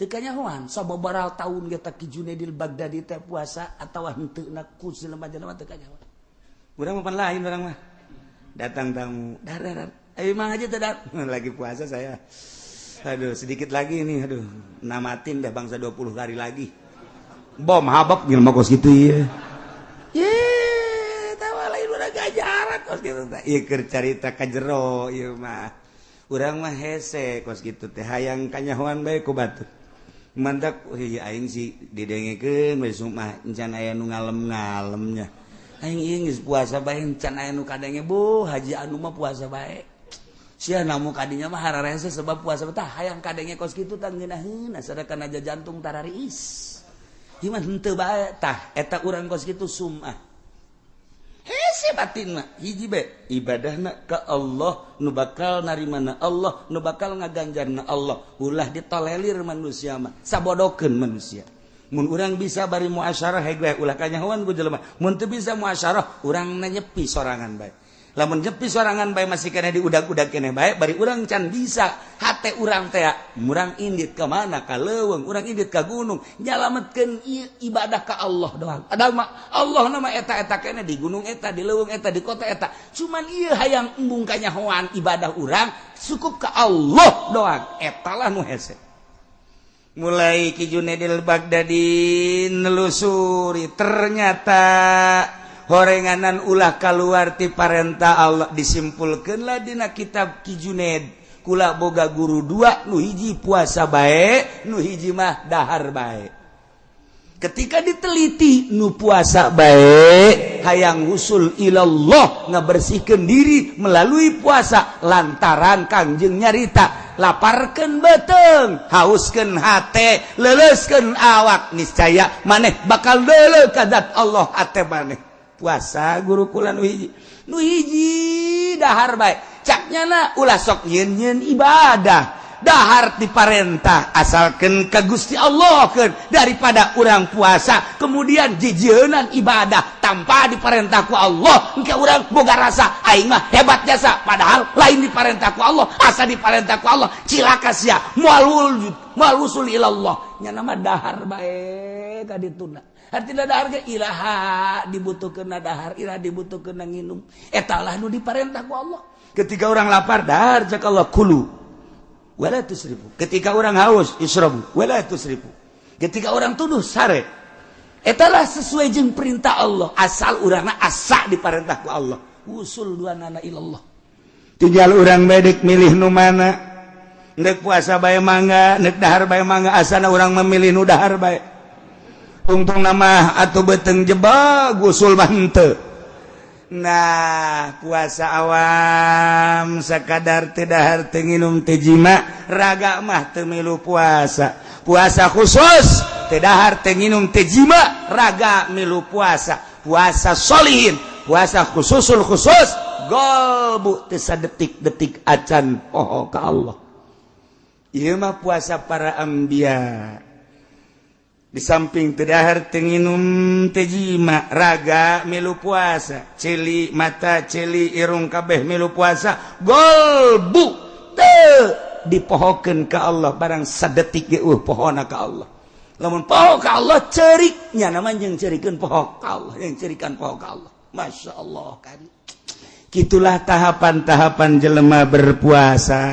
Teu kanyahoan. Sababaraha tahun ge Ki Junaidil Baghdadi teh puasa atawa henteu na ku jelema-jelema teu kanyahoan. Urang mah pan lain, urang mah datang tamu, dar dar. Eh, emang aja tidak lagi puasa saya. Aduh, sedikit lagi nih, aduh. Namatin dah bangsa 20 hari lagi. Bom habab gimana kos gitu ya. Ye, tahu lain udah gajaran kos gitu teh. Ieu keur carita ka jero ieu mah. Urang mah hese kos gitu teh, hayang kanyahoan bae ku batur. Mantak iya aing sih didengekeun we mah encan aya nu ngalem-ngalemnya. Aing ieu geus puasa bae encan aya nu kadenge. Bu, haji anu mah puasa bae. Sia namu kadinya mah hararese sebab puasa tah, hayang kadenge kos kitu tah ngeunaheun, sadakan aja jantung tarariis. Ieu mah henteu bae. Tah, eta urang kos kitu sumah. Hese batin mah hiji bae ibadahna ka Allah, nu bakal narimana Allah, nu bakal ngaganjarna Allah. Ulah ditolelir manusia mah, sabodokeun manusia. Mun urang bisa bari muasyarah heg bae, ulah kanyahoan ku jelema. Mun teu bisa muasyarah, urang nyepi sorangan bae. Lamun nyepi sorangan bae masih kena diudag-udag keneh bae, bari urang can bisa hate urang teh, urang indit ka mana, ka leuweung, urang indit ka gunung, nyalametkeun ibadah ka Allah doang. Ada mah Allah nama eta-eta keneh di gunung eta, di leuweung eta, di kota eta. Cuman ieu hayang embung kanyahoan ibadah urang cukup ka Allah doang. Eta lah nu hese. Mulai Ki Junaidil Baghdadi nelusuri, ternyata horenganan ulah keluar ti parentah Allah. Disimpulkanlah dina kitab Ki Junaid, kula boga guru dua, nu hiji puasa bae, nu hiji mah dahar bae. Ketika diteliti, nu puasa bae hayang usul ilallah, ngabersihkan diri melalui puasa, lantaran Kangjeng nyarita laparkan beteng, hauskan hate, leleskan awak, niscaya maneh bakal dele kadat Allah hate maneh. Puasa guru kula nu hiji, nu hiji dahar bae. Caknya na ulah sok nyeun ibadah, dahar diparentah asalkan ke Gusti Allah kan, daripada orang puasa kemudian jijienan ibadah tanpa diperintah ku Allah, engke urang boga rasa aing mah hebat jasa, padahal lain diperintah ku Allah. Asa diperintah ku Allah, cilaka sia, moal wujud, moal usul ilallah. Nya nama dahar bae. Ka dituna artina dahar ge iraha dibutuhkeun dahar, iraha dibutuhkeun nginum. Eta lah nu diparentah ku Allah. Ketika orang lapar, dahar, cek Allah, kulu wala tusrifu. Ketika orang haus, isrobu wala tusrifu. Ketika orang tunduh, sare. Etalah sesuai jeung perintah Allah, asal urangna asa diparentah ku Allah. Usul dua nana ilallah. Tinggal urang bedek milih nu mana. Nek puasa bae mangga, nek dahar bae mangga, asana urang memilih nu dahar bae. Tungtung nama atau beteng jebak gusul bante. Nah, puasa awam sekadar teu dahar, teu nginum, teu jima, raga mah teu milu puasa. Puasa khusus teu dahar, teu nginum, teu jima, raga milu puasa. Puasa solihin, puasa khususul khusus, golbu teu sadetik-detik acan poho ka Allah. Ieu mah puasa para anbiya. Di samping teu dahar, teu nginum, teu jima, raga milu puasa, ceuli mata, ceuli irung, kabeh milu puasa. Golbu teu dipohokeun ka Allah barang sadetik ge pohona ka Allah. Lamun poho ka Allah, ceriknya namanya yang cerikeun poho ka Allah, yang cerikan poho ka Allah. Masya Allah kan. Gitulah tahapan-tahapan jelema berpuasa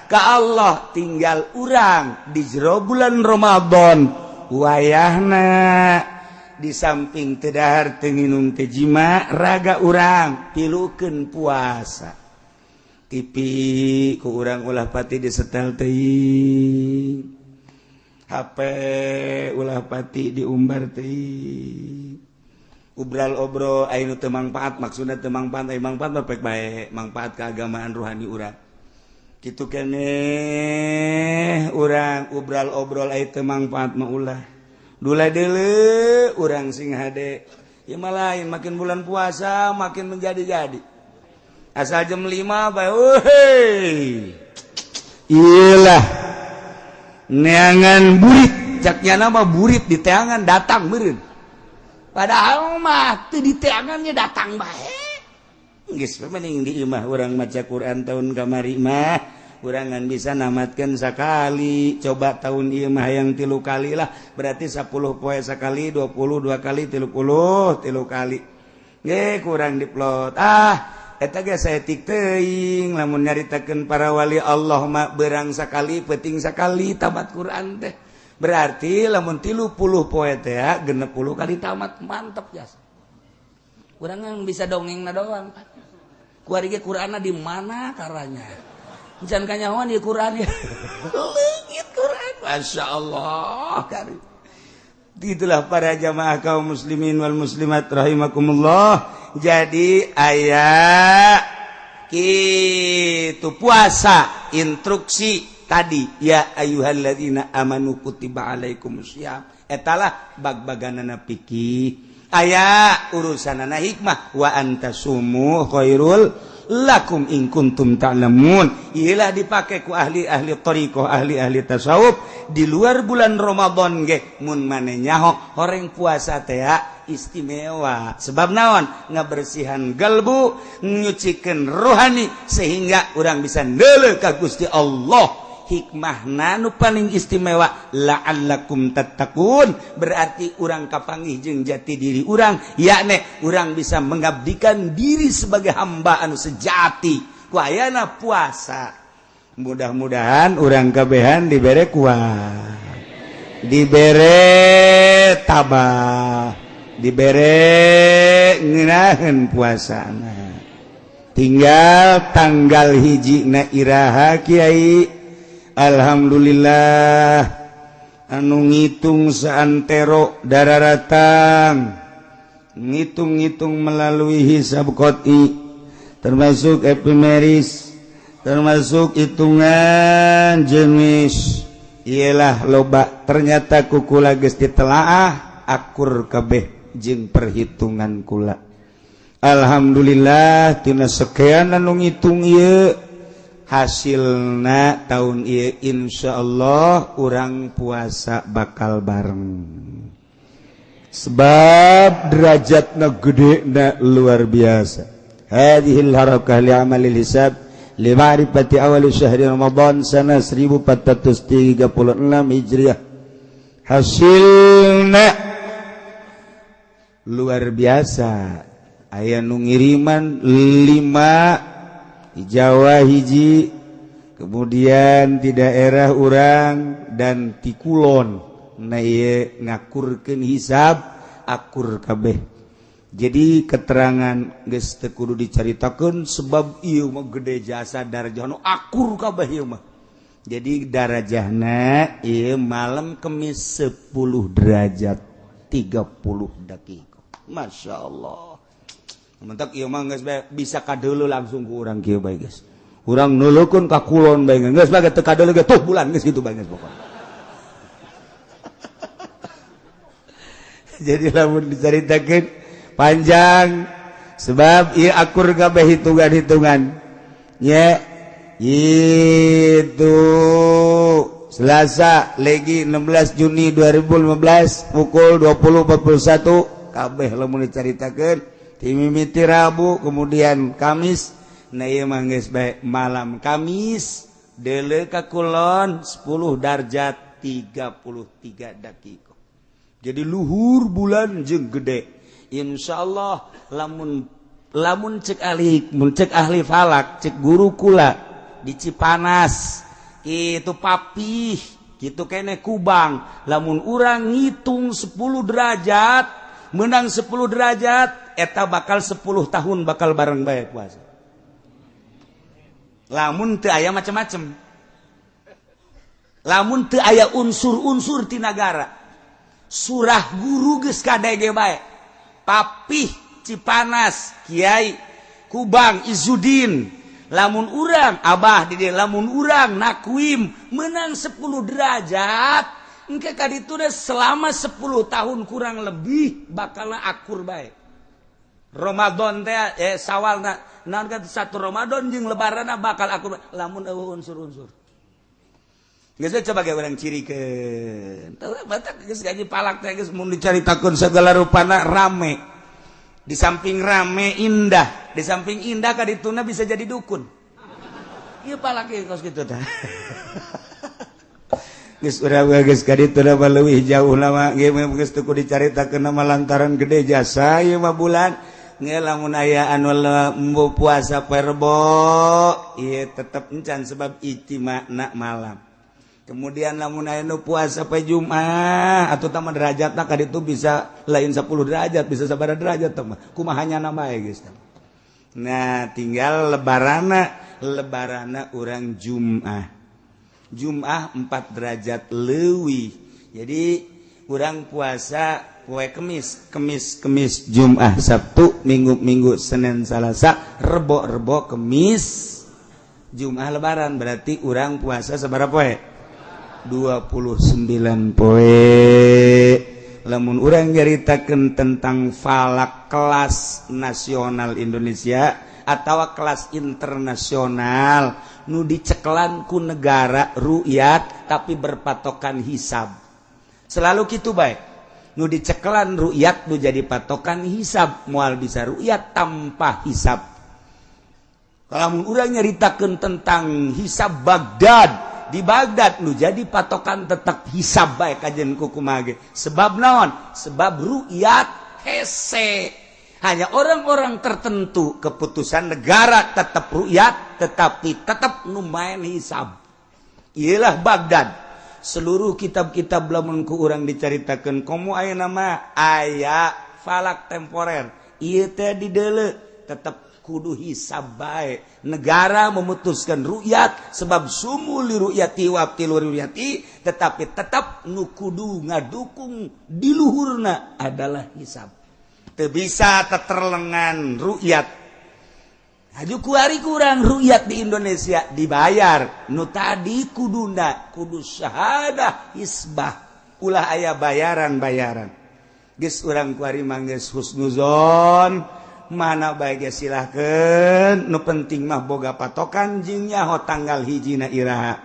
ke Allah. Tinggal urang di jero bulan Ramadan wayahna, di samping teu dahar, teu nginum, teu jima, raga urang tilukeun puasa. TV ku urang ulah pati disetel teuing, HP ulah pati diumbar teuing, ubral obrol anu teu mangpaat. Maksudna teu mangpaat, aya mangpaat mah pek bae, mangpaat keagamaan, ruhani urang kitu keneh. Urang ubral obrol aya teu mangpaat mah ulah. Dula deuleu urang sing hade. Ieu mah lain, makin bulan puasa makin menjadi-jadi. Asal jam 5 bae, euy, iyalah neangan burit, caknya nama burit di teangan datang meureun, padahal mah teu di teangannya datang bae. Geus mending di imah urang maca Quran. Tahun kamari mah urang ngan bisa namatkan sekali. Coba tahun ieu mah yang 3 kali lah, berarti 10 poe sekali, 22 kali, 30 3 kali ge kurang diplot. Ah, eta ge saeutik teuing. Lamun nyaritakeun para wali Allah mah berang sekali, penting sekali tamat Quran teh. Berarti lamun 30 poe teh 60 kali tamat. Mantap jas. Urang yang bisa dongeng na doang. Kuari ge Qur'anna di mana karanya? Can kanyahoan di Quran ya. Leungit Quran. Masya Allah. Itulah para jamaah kaum muslimin wal muslimat rahimakumullah. Jadi aya kitu puasa instruksi tadi, ya ayyuhalladzina amanu kutiba alaikumusiyam. Etalah bag-baganana fikih. Aya urusanana hikmah, wa antasumu khairul lakum in kuntum ta'lamun. Iyalah dipake ku ahli-ahli thariqah, ahli-ahli tasawuf di luar bulan Ramadan ge. Mun mane nyaho horeng puasa teh istimewa, sebab naon? Ngabersihan galbu, nyucikeun rohani, sehingga urang bisa neuleuh ka Gusti Allah. Hikmah nu paling istimewa, la'allakum tattaqun, berarti urang kapanggih jeung jati diri urang, yakni urang bisa mengabdikan diri sebagai hamba anu sejati ku ayana puasa. Mudah-mudahan urang kabehan dibere kuat, dibere tabah, dibere ngeunaheun puasana. Tinggal tanggal 1 na iraha, Kiai? Alhamdulillah, anu ngitung saantero dararatang, ngitung-ngitung melalui hisab qot'i, termasuk epimeris, termasuk hitungan jenis ialah loba. Ternyata ku kula geus ditelaah, akur kabeh jeung perhitungan kula. Alhamdulillah, tina sekian anu ngitung ieu hasilna, tahun ieu Insya Allah urang puasa bakal bareng, sebab derajatna gede na luar biasa. Hadhil harakah li amalil hisab li ma'rifati awal syahri Ramadan sana 1436 Hijriah. Hasilna luar biasa, aya nu ngiriman 5 di Jawa, hiji kemudian di daerah urang dan ti kulon. Nah, ieu ngakurkeun hisab akur kabeh. Jadi keterangan geus teu kudu dicaritakeun, sebab ieu mah gede jasa darajah nu akur kabeh ieu mah. Jadi darajahna ieu malam Kemis 10 derajat 30 detik. Masya Allah. Mentak ieu mah geus bisa kadeuleu langsung ku urang kieu bae geus. Urang neuleukeun ka kulon bae geus bae, teu kadeuleu ge tuh bulan geus kitu bae geus pokona. Jadi lamun dicaritakeun panjang, sebab ieu akur kabeh hitungan-hitungan nya. Itu Selasa legi 16 Juni 2015 pukul 20.41 kabeh lamun dicaritakeun timimiti Rabu, kemudian Kamis. Nah, ieu mah geus bae malam Kamis deuleu ka kulon 10 derajat 33 detik. Jadi luhur bulan jeung gede. Insya Allah lamun lamun cek ahli, mun cek ahli falak, cek guru kula di Cipanas itu, papih gitu kene Kubang, lamun urang ngitung 10 derajat menang 10 derajat, eta bakal 10 tahun bakal bareng bae puasa, lamun teu aya macem-macem, lamun teu aya unsur-unsur ti nagara. Surah guru geus kadege bae, papih Cipanas, Kiai Kubang Izudin, lamun urang Abah di dieu, lamun urang nakwim menang 10 derajat engke ka ditu selama 10 tahun kurang lebih bakal akur bae. Ramadan teh sawalna naon kan, satu Ramadan jeung lebaranna bakal akur bae lamun euweuh unsur-unsur. Geus coba ge urang cirikeun. Teu batak geus gaji palak teh geus mun dicaritakeun segala rupana rame. Di samping rame indah, di samping indah kadituna bisa jadi dukun. Ieu palak ieu kos kitu tah. Geus urang geus kadituna mah leuwih jauh lama ge geus teu kudu dicaritakeun mah, lantaran gede jasa ieu mah bulan. Nge lamun aya anu embo puasa poe Rebo ieu tetep encan, sebab ijtima'na malam. Kemudian lamun aya nu puasa poe Jumat atau tambah derajatna ka ditu bisa lain 10 derajat, bisa sabaraha derajat teh mah kumaha nya bae geus. Nah, tinggal lebarana, lebarana urang Jumat, Jumat 4 derajat leuwih. Jadi urang puasa poe Kemis, Kemis, Kemis, Jumat, Sabtu, Minggu, Minggu, Senin, Salasa, Rebo, Rebo, Kemis, Jumat lebaran. Berarti urang puasa sabaraha poe? 29 poe. Lamun urang nyaritakeun tentang falak kelas nasional Indonesia atau kelas internasional nu dicekelan ku negara ru'yat tapi berpatokan hisab, selalu kitu bae. Nu dicekelan ru'yat nu jadi patokan hisab, moal bisa ru'yat tanpa hisab. Kalau urang nyaritakeun tentang hisab Baghdad, di Baghdad nu jadi patokan tetap hisab bae kajen kukumaha ge. Sebab naon? Sebab ru'yat hese hanya orang-orang tertentu, keputusan negara tetap ru'yat tetapi tetap nu main hisab. Iyalah Baghdad. Seluruh kitab-kitab lamun ku urang dicaritakeun, komo aya nama aya falak temporer ieu teh dideuleu tetap kudu hisab bae. Negara memutuskan ru'yat sebab sumu li ru'yati wa abtilu ru'yati, tetapi tetap nu kudu ngadukung di luhurna adalah hisab. Teu bisa teterlengan ru'yat. Haju kuari kurang ru'yat di Indonesia dibayar nu tadi kuduna kudu syahadah hisbah, ulah aya bayaran-bayaran. Geus urang kuari mah geus husnuzon mana bae ge silahkeun, nu penting mah boga patokan jeung nyaho tanggal hijina iraha.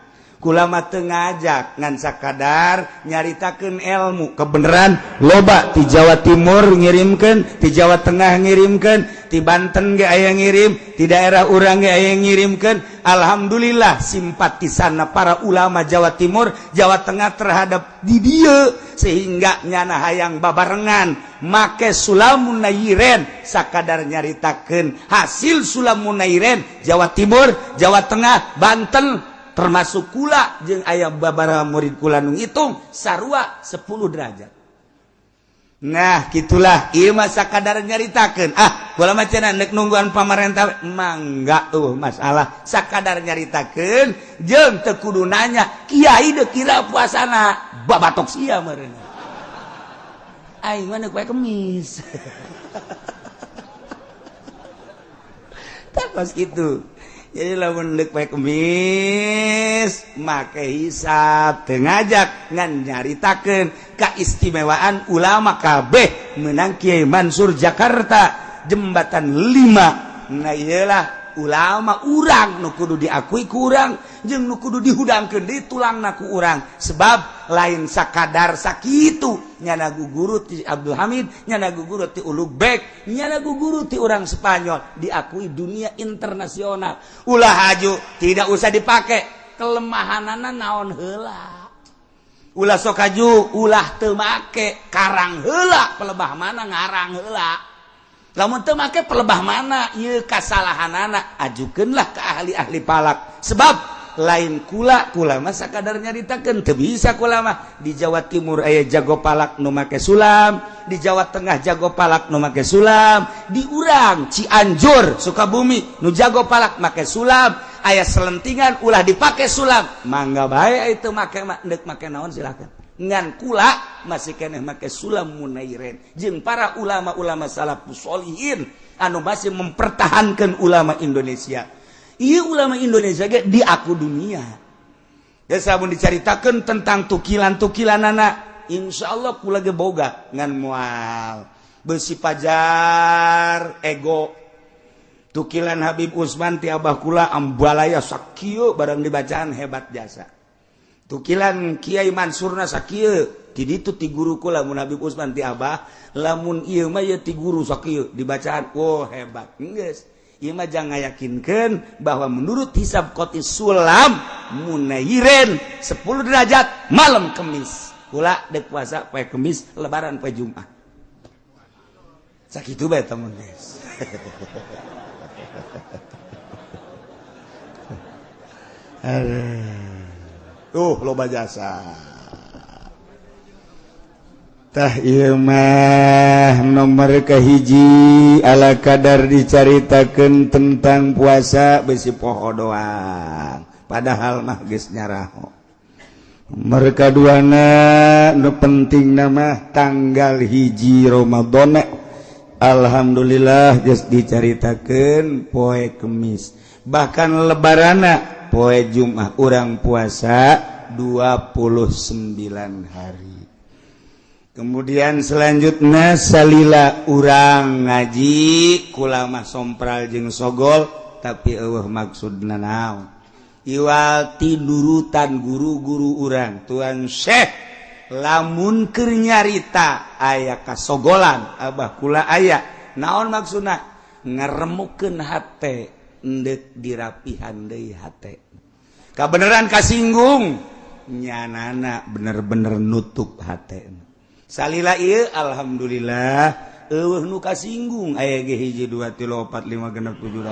Kula mah teu ngajak ngan sakadar nyaritakeun ilmu kebenaran. Loba ti Jawa Timur ngirimkeun, ti Jawa Tengah ngirimkeun, ti Banten ge aya ngirim, ti daerah urang ge aya ngirimkeun. Alhamdulillah simpatisanna para ulama Jawa Timur, Jawa Tengah terhadap di dieu sehingga nyana hayang babarengan make sulamun nayiren. Sakadar nyaritakeun hasil sulamun nayiren Jawa Timur, Jawa Tengah, Banten, termasuk kula jeung aya babaraha murid kula nu ngitung sarua 10 derajat. Nah, gitulah ieu mah sakadar nyaritakeun. Ah, kula mah cenah nek nungguan pamarentah mangga, masalah sakadar nyaritakeun jeung teu kudu nanya kiai deuk kira puasana babatok sia meureun. Aing mah neuk poe Kemis. Tah pas kitu. Jadi lamun deuk poe Kemis make hisab teu ngajak ngan nyaritakeun kaistimewaan ulama kabeh menang Kiai Mansur Jakarta jembatan 5. Nah iyalah ulama urang nu kudu diakui ku urang jeung nu kudu dihudangkeun di tulangna ku urang, sebab lain sakadar sakitu nyana guru ti Abdul Hamid, nyana guru ti Ulugbek, nyana guru ti urang Spanyol diakui dunia internasional. Ulah haju tidak usah dipakai kelemahanana naon heula, ulah sok haju ulah teu make karang heula pelebah mana ngarang heula. Lamun teu make pelebah mana ieu kasalahanana ajukeunlah ke ahli-ahli palak, sebab lain kula kula mah sakadar nyaritakeun teu bisa kula mah. Di Jawa Timur aya jago palak nu make sulam, di Jawa Tengah jago palak nu make sulam, di urang Cianjur Sukabumi nu jago palak make sulam. Aya selentingan ulah dipake sulam mangga bae itu make mah deuk make naon silakan. Ngan kula masih keneh make sulam munairen jeung para ulama-ulama salafus sholihin anu masih mempertahankan ulama Indonesia. Ieu ulama Indonesia ge diaku dunia. Geus mun dicaritakeun tentang tukilan-tukilanana insyaallah kula ge boga ngan moal beusi pajar ego. Tukilan Habib Usman ti abah kula ambalaya sakieu barang dibacaan hebat jasa. Tukilan Kiai Mansurna sakieu ti ditu ti guru kula, mun Habib Usman ti abah, lamun ieu mah ieu ti guru sakieu dibacaan oh hebat. Geus ieu mah jangan ngayakinkeun bahwa menurut hisab qoti sulam munayiren 10 derajat malam Kemis. Kula dek puasa poe Kemis, lebaran poe Jumat. Sakitu bae temen geus. Tuh loba jasa. Tah ieu mah nomor kahiji ala kadar dicaritakeun tentang puasa besi poho doang padahal mah geus nyaraho. Nomor kaduana nu penting nama tanggal 1 Ramadan. Alhamdulillah geus dicaritakeun poe Kemis, bahkan lebarana poe Jumat urang puasa 29 hari. Kemudian selanjutnya salila urang ngaji kula mah sompral jeung sogol tapi eueuh maksudna naon iwal ti nurutan guru-guru urang Tuan Syekh lamun keur nyarita aya kasogolan abah kula aya naon maksudna ngaremukeun hate endek dirapihan deui hate kabeneran kasinggung nyanana bener-bener nutup hate. Salila ieu alhamdulillah eueuh nu kasinggung aya ge 1 2 3 4 5 6 7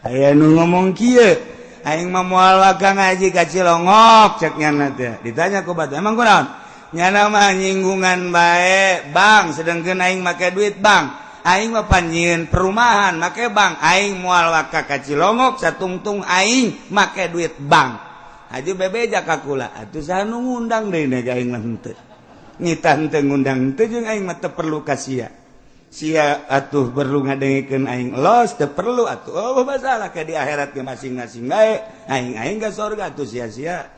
8. Aya nu ngomong kieu aing mah moal waka ngaji ka Cilongok cek nyana teh. Ditanya ku batur emang kunaon? Nyana mah nyinggungan bae bang sedengkeun aing make duit bang. Aing mah panjieun perumahan make bank, aing moal waka ka Cilongok satungtung aing make duit bank. Haji bebeja ka kula atuh saha nu ngundang deui ka aing mah henteu. Nitah henteu ngundang henteu jeung aing mah teu perlu ka sia. Sia atuh perlu ngadengekeun aing los teu perlu atuh. Oh masalah ka di akhirat ge masing-masing bae. Aing aing ka surga atuh sia-sia.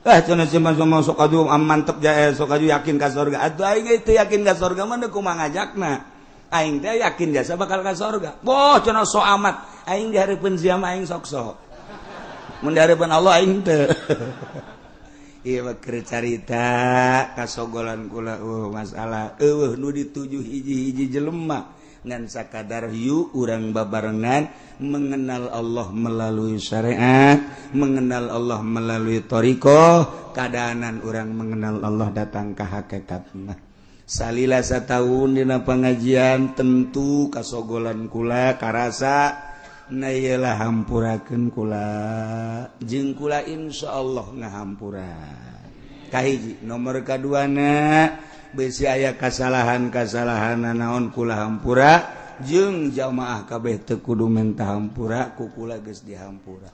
Ah cenah si mah sok aju mantep jae sok aju yakin ka surga. Atuh aing teu yakin ka surga mah kumaha ngajakna. Aing teh yakin jasa bakal ka sorga. Boh, cenah, so amat. Aing di hareupeun sia mah aing sok sok. Mun di hareupeun Allah aing teu. Ieu mah keur carita kasogolan kula. Masalah eueuh nu dituju hiji-hiji jelema, ngan sakadar yuk urang babarengan mengenal Allah melalui syariat, mengenal Allah melalui thoriqoh. Keadaanan urang mengenal Allah datang ke hakikat mah. Salila satahun dina pengajian, tentu kasogolan kula karasa. Na iyalah, hampurakeun kula jeung kula insya Allah ngahampura. Kahiji, nomor kaduana, besi aya kasalahan-kasalahan naon kula hampura, jeung jamaah kabeh teu kudu menta hampura, ku kula geus dihampura.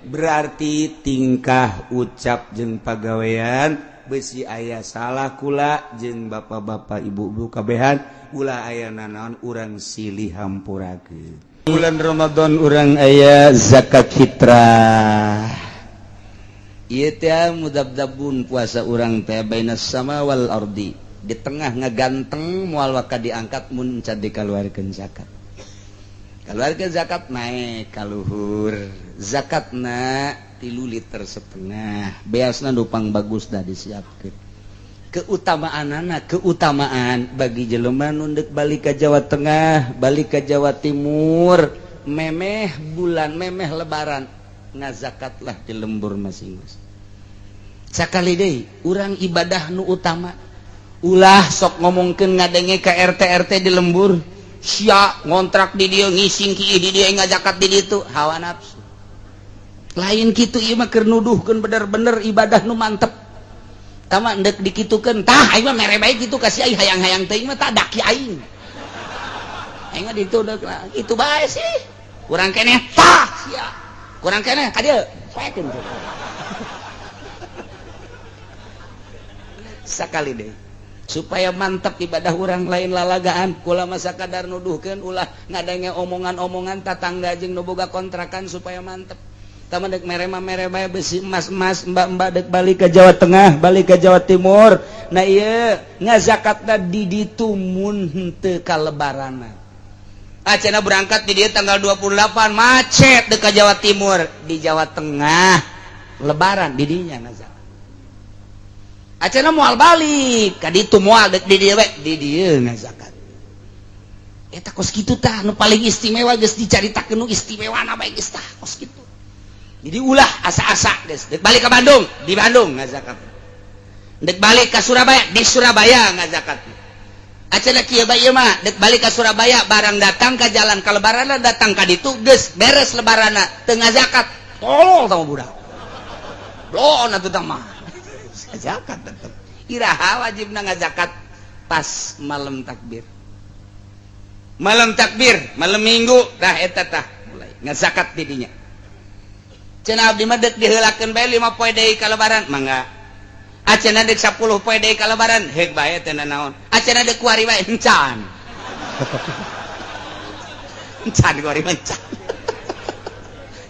Berarti tingkah ucap jeung pagawean besi aya salah kula jeung bapak-bapak, ibu-ibu kabehan, ulah aya nanaon, urang silih hampurakeun. Bulan Ramadan urang aya zakat fitrah. Ieu teh mudabdabun, puasa urang teh bainas sama wal ardi, di tengah ngaganteng, moal waka diangkat mun can dikaluarkeun zakat. Kaluarkeun zakat naik ka luhur. Zakatna 3,5 liter. Beasna nu pang bagus dah disiapkeun. Keutamaan, keutamaan bagi jelema nu ndek balik ke Jawa Tengah, balik ke Jawa Timur, memeh bulan, memeh Lebaran, ngazakatlah di lembur masing-masing. Sakali deui, urang ibadah nu utama, ulah sok ngomongkeun ngadenge ka RT RT di lembur, sia ngontrak di dieu, ngising ki di dieu, ngazakat di ditu, hawa nafsu. Lain kitu, ieu mah keur nuduhkeun bener-bener ibadah nu mantep. Tama ndek dikitukeun tah, aing mah mere bae kitu ka si aing, hayang-hayang teuing mah tak daki aing. Aing mah ditu deuk kitu bae sih. Kurang keneh tah sia. Kurang keneh ka dieu, poekeun. Sakali deui, supaya mantap ibadah urang, lain lalagaan. Kula masa kadar nuduhkeun, ulah ngadenge omongan-omongan tatangga jeung nu boga kontrakan, supaya mantep. Tama dek mere mah mere bae. Besi emas-emas, mbak-mbak dek balik ke Jawa Tengah, balik ke Jawa Timur, nah iya, ngazakatna di ditu mun henteu kalebarana. Acana berangkat di dia tanggal 28, macet dek ke Jawa Timur, di Jawa Tengah Lebaran, di dinya ngazakat. Acana moal balik ka ditu, moal, dek di dieu we, di dieu ngazakat. Eta kos kitu tah nu paling istimewa. Geus dicaritakeun nu istimewana bae geus tah, kos kitu. Jadi ulah asa-asa geus dek balik ke Bandung, di Bandung ngazakat. Dek balik ke Surabaya, di Surabaya ngazakat. Acana kieu bae ieu mah, dek balik ke Surabaya, barang datang ke jalan ka Lebaran, datang ka ditu geus beres Lebaranna, teu ngazakat, tolol sama budak blon atuh. Tah mah zakat tetep. Iraha wajibna ngazakat? Pas malam takbir, malam takbir, malam Minggu tah, eta tah mulai ngazakat di dinya. Cenah abdi mah dek diheulakeun bae 5 poe deui ka Lebaran, mangga. Acana dek 10 poe deui ka Lebaran, heuk bae, teu naon. Acana dek kuari bae, encan. Encan kuari mah, encan.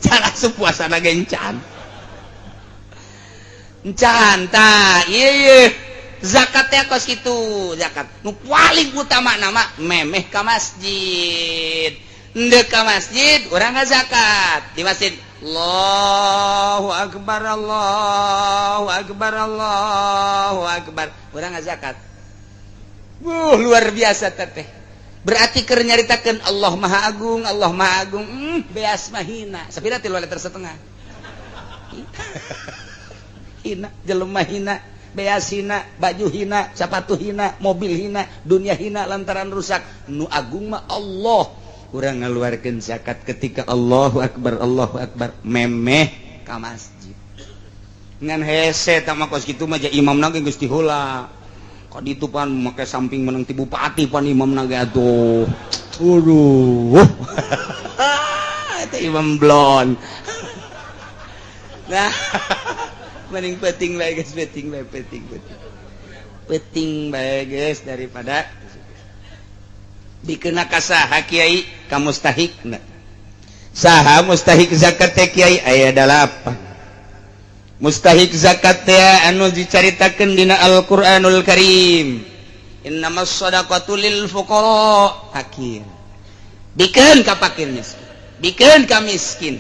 Can asup puasa ge encan. Encan tah, ieu ieu zakat teh kos kitu. Zakat nu paling utama nama memeh ka masjid. Ndek ka masjid urang ngazakat di masjid. Allahu akbar, Allahu akbar, Allahu akbar, urang ngazakat. Luar biasa teteh. Berarti keur nyaritakeun Allah Maha Agung, Allah Maha Agung. Beas mah hina. Sapira? 3,5 liter. Hina, jelema hina, beas hina, baju hina, sepatu hina, mobil hina, dunia hina lantaran rusak. Nu agung mah Allah. Urang ngaluarkeun zakat ketika Allahu akbar, Allahu akbar, memeh ka masjid. Ngan hese tah mah, kos kitu mah ja imamna ge geus diheula. Ka ditu pan make samping menang ti bupati pan imamna ge atuh. Waduh. Eta imam blon. Nah, mending penting bae geus, penting bae, penting penting. Penting bae geus daripada dikena ka saha, Kiai? Ka mustahik. Saha mustahik zakat teh, Kiai? Aya dalapan mustahik zakat teh anu dicaritakeun dina Al-Qur'anul Karim. Innamas shadaqatu lil fuqara, fakir. Bikeun ka fakir miskin, bikeun ka miskin.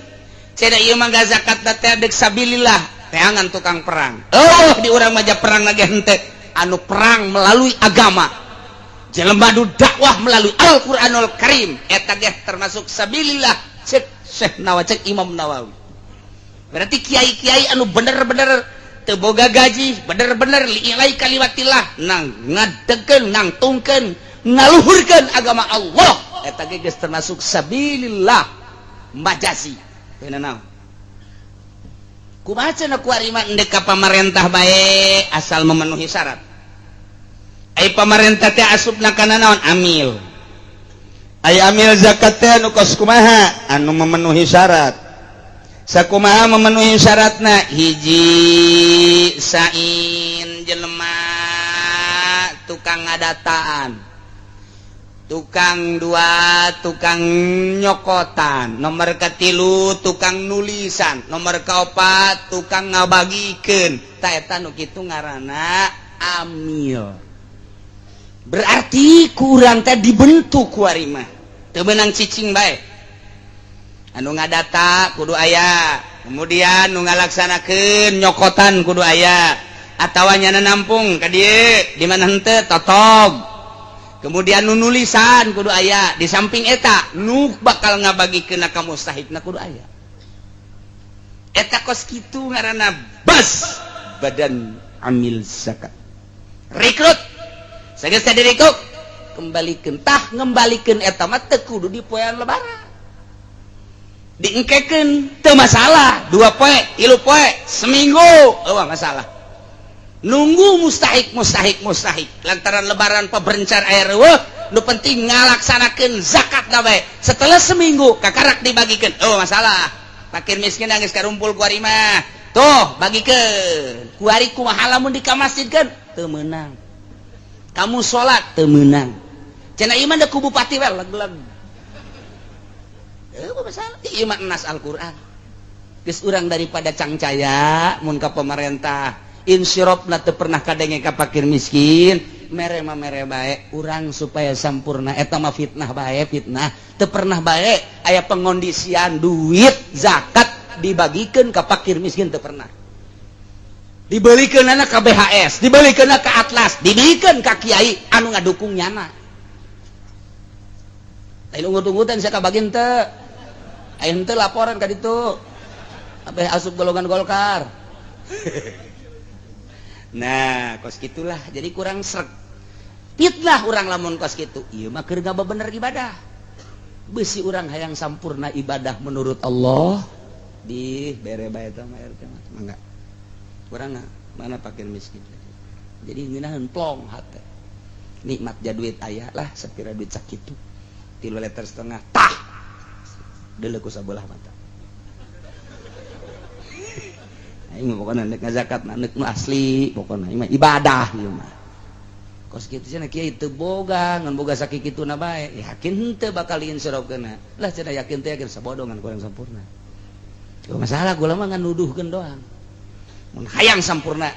Cenah ieu mah zakat teh deuk sabilillah, teangan tukang perang. Oh, di urang mah perang lagi henteu, anu perang melalui agama. Jelema nu dakwah melalui Al-Qur'anul Karim eta ge termasuk sabilillah, cek Syekh Nawawi, cek Imam Nawawi. Berarti kiai-kiai anu bener-bener teu boga gaji, bener-bener liilai kalimatillah, nang ngadegeun, nangtungkeun, ngaluhurkeun agama Allah, eta ge geus termasuk sabilillah majazi. Teu naon? Kumaha cenah kuari mah endek ka pamarentah bae asal memenuhi syarat. Ai pamarentah teh asupna kana naon? Amil. Ai amil zakat teh anu kos kumaha? Anu memenuhi syarat. Sakumaha memenuhi syaratna? Hiji, sain jelema tukang ngadataan, tukang dua tukang nyokotan, nomor katilu tukang nulisan, nomor kaopat tukang ngabagikeun. Ta eta nu kitu ngaranna amil. Berarti kurang teh dibentuk kuari mah teu meunang cicing bae. Anu ngadata kudu aya, kemudian nu ngalaksanakeun nyokotan kudu aya, atawa nyana nampung ka dieu di mana henteu totog. Kemudian nu nulisan kudu aya, di samping eta nu bakal ngabagikeun ka mustahikna kudu aya. Eta kos kitu ngaranna bas badan amil zakat. Rekrut sageus teh direkrut, kembalikeun. Tah, ngembalikeun eta mah teu kudu di poean lebaran, diengkekeun teu masalah, 2 poe, 3 poe, seminggu eueuh masalah. Nunggu mustahik mustahik mustahik lantaran lebaran peberencar air eueuh, nu penting ngalaksanakeun zakat bae. Setelah seminggu kakarak dibagikeun, eueuh masalah. Fakir miskin geus karumpul kuari mah, tuh bagikeun. Kuari kumaha lamun di ka masjidkeun? Teu meunang. Kamu salat teu meunang. Cenah ieu mah da ku bupati we leg-leg. Masalah ieu mah nas Al-Qur'an. Geus urang daripada cangcaya mun ka pemerintah insirofna teu pernah kadenge ka fakir miskin, mere mah mere bae urang supaya sampurna eta mah fitnah bae, fitnah. Teu pernah bae aya pengondisian duit zakat dibagikeun ka fakir miskin, teu pernah. Dibelikeun ka BHS, dibelikeun ka Atlas, dibelikeun ka kiai anu ngadukung nyana. Lain ungut-ungutan saya kabagin teu. Aya henteu laporan ka ditu. Abeh asup golongan Golkar. Nah, kos gitulah. Jadi kurang sreg. Fitnah urang lamun kos kitu. Ieu mah keur bener ibadah. Besi urang hayang sampurna ibadah menurut Allah di bere bae eta mah RT mah. Mangga. Urang mana fakir miskin. Jadi ngeunaheun plong hate. Nikmat ja duit aya lah sapira duit sakitu. 3,5 liter tah. Deuleu ku sabelah mata. Aing mah pokona nek ngazakat mah nek nu asli, pokona ieu mah ibadah ieu mah. Kos kitu cenah kiai teu boga, ngan boga sakikituna bae. Yakin henteu bakal diinsyarofkeunna. Lah cenah yakin teh yakin sabodongan kurang sampurna. Cuma masalah gula mah ngan nuduhkeun doang. Mun hayang sampurna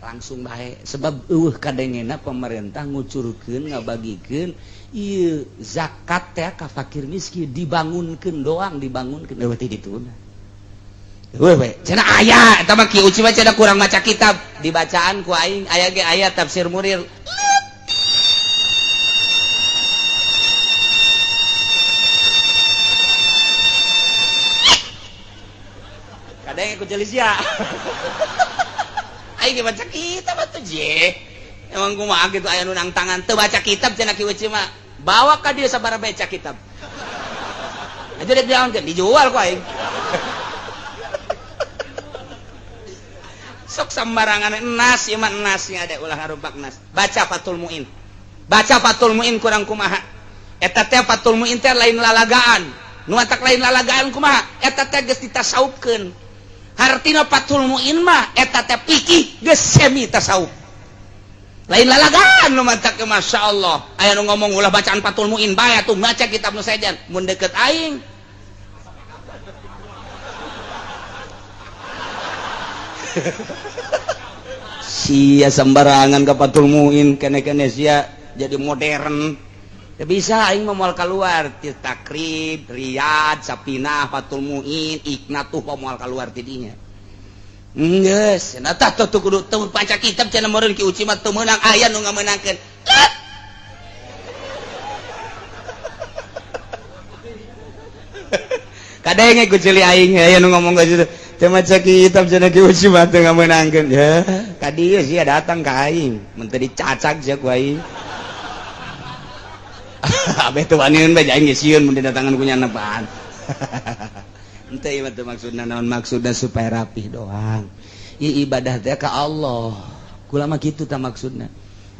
langsung bae, sebab eueuh kadengena pemerintah ngucurkeun ngabagikeun ieu zakat teh ka fakir miskin, dibangunkeun doang, dibangunkeun eueuh teh dituna. Eueuh we cenah aya eta mah Ki Uci mah cenah kurang maca kitab, dibacaan ku aing aya ge aya tafsir Munir. Kadang ku jelisia. Aing baca kitab atuh je. Emang kumaha gitu aya nu nang tangan teu baca kitab cenah Ki Uci mah. Bawa ka dieu sabaraha baca kitab. Aja dek diangkeun dijual ku aing. Sok sembarangan enas ieu mah enas nya ada ulah ngarumpak nas. Baca Fathul Muin. Baca Fathul Muin kurang kumaha. Eta teh Fathul Muin teh lain lalagaan. Nu matak lain lalagaan kumaha? Eta teh geus ditasawufkeun. Hartina Fathul Muin mah eta teh fikih geus semi tasawuf. Lain lalagaan nu matak Masya Allah. Aya nu ngomong ulah bacaan Fathul Muin bae atuh maca kitab nu sejen. Mun deket aing Sia sembarangan ka Fathul Muin, kene-kene sia jadi modern. Ya bisa aing mah moal keluar ti Takrib, Riyad, Sapinah, Fathul Muin, Iqna tuh moal keluar ti dinya. Geus, cenah tah tuh kudu teu baca kitab cenah meureun Ki Uci mah teu meunang, aya nu ngamenangkeun. Kadenge ku ceuli aing aya nu ngomong ka situ. Teu maca kitab cenah Ki Uci mah teu ngamenangkeun. Ya, ka dieu sia datang ka aing, mun teu dicacag sia ku aing. Abeh teu waniun bae aing geus sieun mun didatangan ku nyana apaan. Henteu ieu mah teu maksudna naon, maksudna supaya rapih doang. Ieu ibadah teh ka Allah. Kula mah kitu tah maksudna.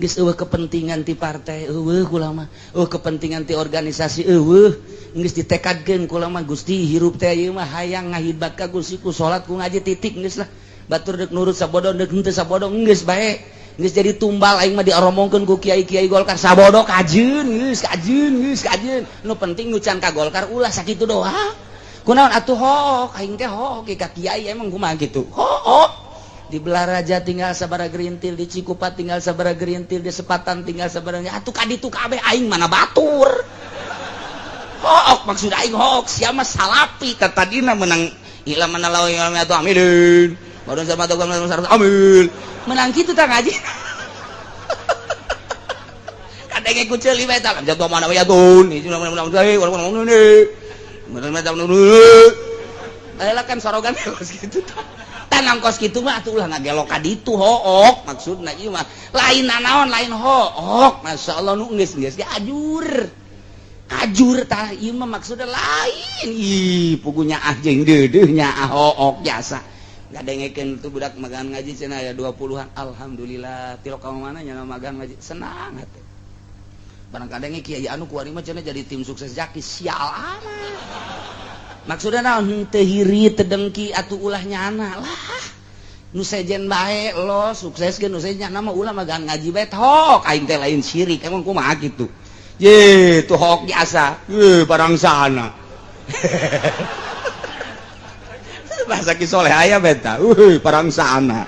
Geus eueuh kepentingan ti partai eueuh kula mah, eueuh kepentingan ti organisasi eueuh. Geus ditekadkeun kula mah Gusti hirup teh ieu mah hayang ngahidmat ka Gusti ku salat ku ngaji titik geus lah. Batur deuk nurut sabodo deuk henteu sabodo geus bae. Geus jadi tumbal aing mah dioromongkeun ku kiai-kiai Golkar sabodo kajeun geus kajeun geus kajeun. Nu penting nu can ka Golkar ulah sakitu doang. Kunaon atuh hook aing teh hook ka kiai emang kumaha kitu. Hook. Di Belaraja tinggal sabara gerintil, di Cikupa tinggal sabara gerintil, di Sepatan tinggal sabara atuh ka ditu kabeh aing mana batur. Hook maksud aing hook sia mah salapi ka tadina menang ila mana lawan atuh amilin. Baru sama tuh amil. Menang kitu tah ngaji. Kadenge ku ceuli bae tah jatuh mana we atuh. Kan sorogan kos kitu tanam kos kitu mah atuh ulah ngagelok ka ditu hook maksudna ieu mah lain nanaon lain hook masyaallah nu geus geus ge ajur ajur tah ieu mah maksudna lain ih pugunya ah jeung deudeuh nya hook jasa ngadengekeun tuh budak magang ngaji cenah aya 20-an alhamdulillah tilok ka mana nya magang ngaji senang hate. Barang kadenge kiai anu kuari mah cenah jadi tim sukses Jaki sial amat. Maksudna naon henteu hiri teu dengki atuh ulah nyana lah. Nu sejen bae lo sukseskeun nu sejen nyana mah ulah magang ngaji bae tok aing teh lain syirik emang kumaha kitu. Ye tuh hok biasa. Ye barang sana. Bahasa Ki Soleh aya beta. Euy barang sana.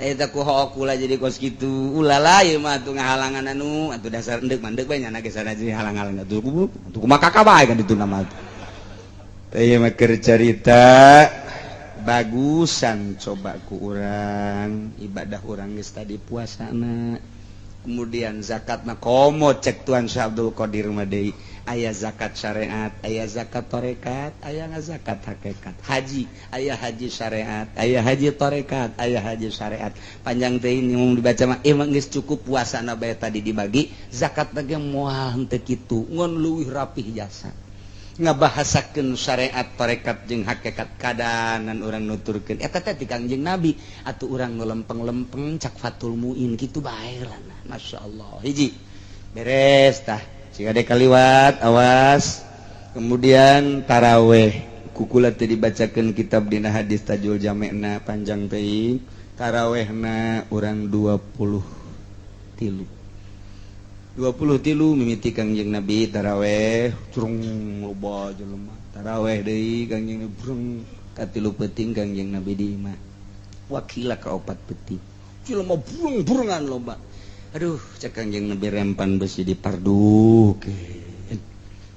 Eta ku hook ulah jadi kos kitu. Ulah lah ieu mah atuh ngahalangan anu atuh dasar endek mandek bae nyana ge sana jadi halang-halang atuh kumaha kakak bae kan ditu nama teh. Teh ieu mah keur carita bagusan coba ku urang ibadah urang geus tadi puasana. Kemudian zakatna komo cek Tuan Syekh Abdul Qadir mah deui aya zakat syariat, aya zakat tarekat, aya zakat hakikat. Haji, aya haji syariat, aya haji tarekat, aya haji syariat. Panjang teh ini mun dibaca mah emang geus cukup puasana bae tadi dibagi, zakat ge moal henteu kitu, ngon leuwih rapih jasa. Ngabahasakeun syariat tarekat jeung hakikat kadanan urang nuturkeun eta teh ti Kangjeng Nabi atuh urang nu lempeng-lempeng cak Fathul Muin kitu bae lah. Masyaallah. Hiji beres tah. Jika ada kaliwat awas. Kemudian taraweh kukula teu dibacakeun kitab dina hadis Tajul Jamena panjang teuing. Tarawehna urang 23. 23 mimiti Kangjeng Nabi taraweh curung loba jelema. Taraweh deui Kangjeng Nabi brung katilu peuting Kangjeng Nabi di imah. Wakila ka opat peuting. Jelema burung-burungan loba. Aduh, cek Kangjeng Nabi rempan besi dipardukeun.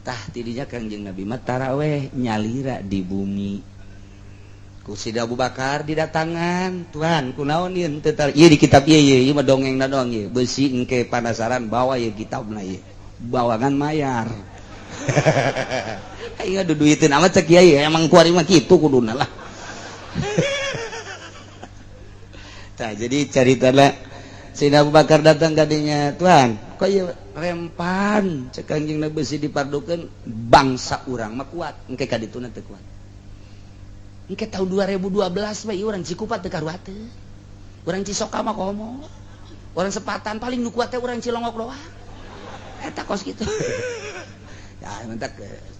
Tah tidinya Kangjeng Nabi mah taraweh nyalira di bumi. Ku Sida Abu Bakar didatangan, Tuhan kunaon ieu teu ieu di kitab ieu ieu mah dongengna doang ieu. Besi engke panasaran bawa ieu kitabna ieu. Bawangan mayar. Aing duduiteun amat cek kiai emang kuari mah kitu kuduna lah. Tah jadi caritana Sayyidina Abu Bakar datang kadinya, Tuhan, kok ieu rempan cek Kangjeng Nabi besi dipardukeun bangsa urang mah kuat, engke ka dituna teu kuat. Engke tahun 2012 bae urang Cikupa teu karuateun. Urang Cisoka mah komo. Urang Sepatan paling nu kuat teh urang Cilongok doang. Eta kos kitu. Ya mentak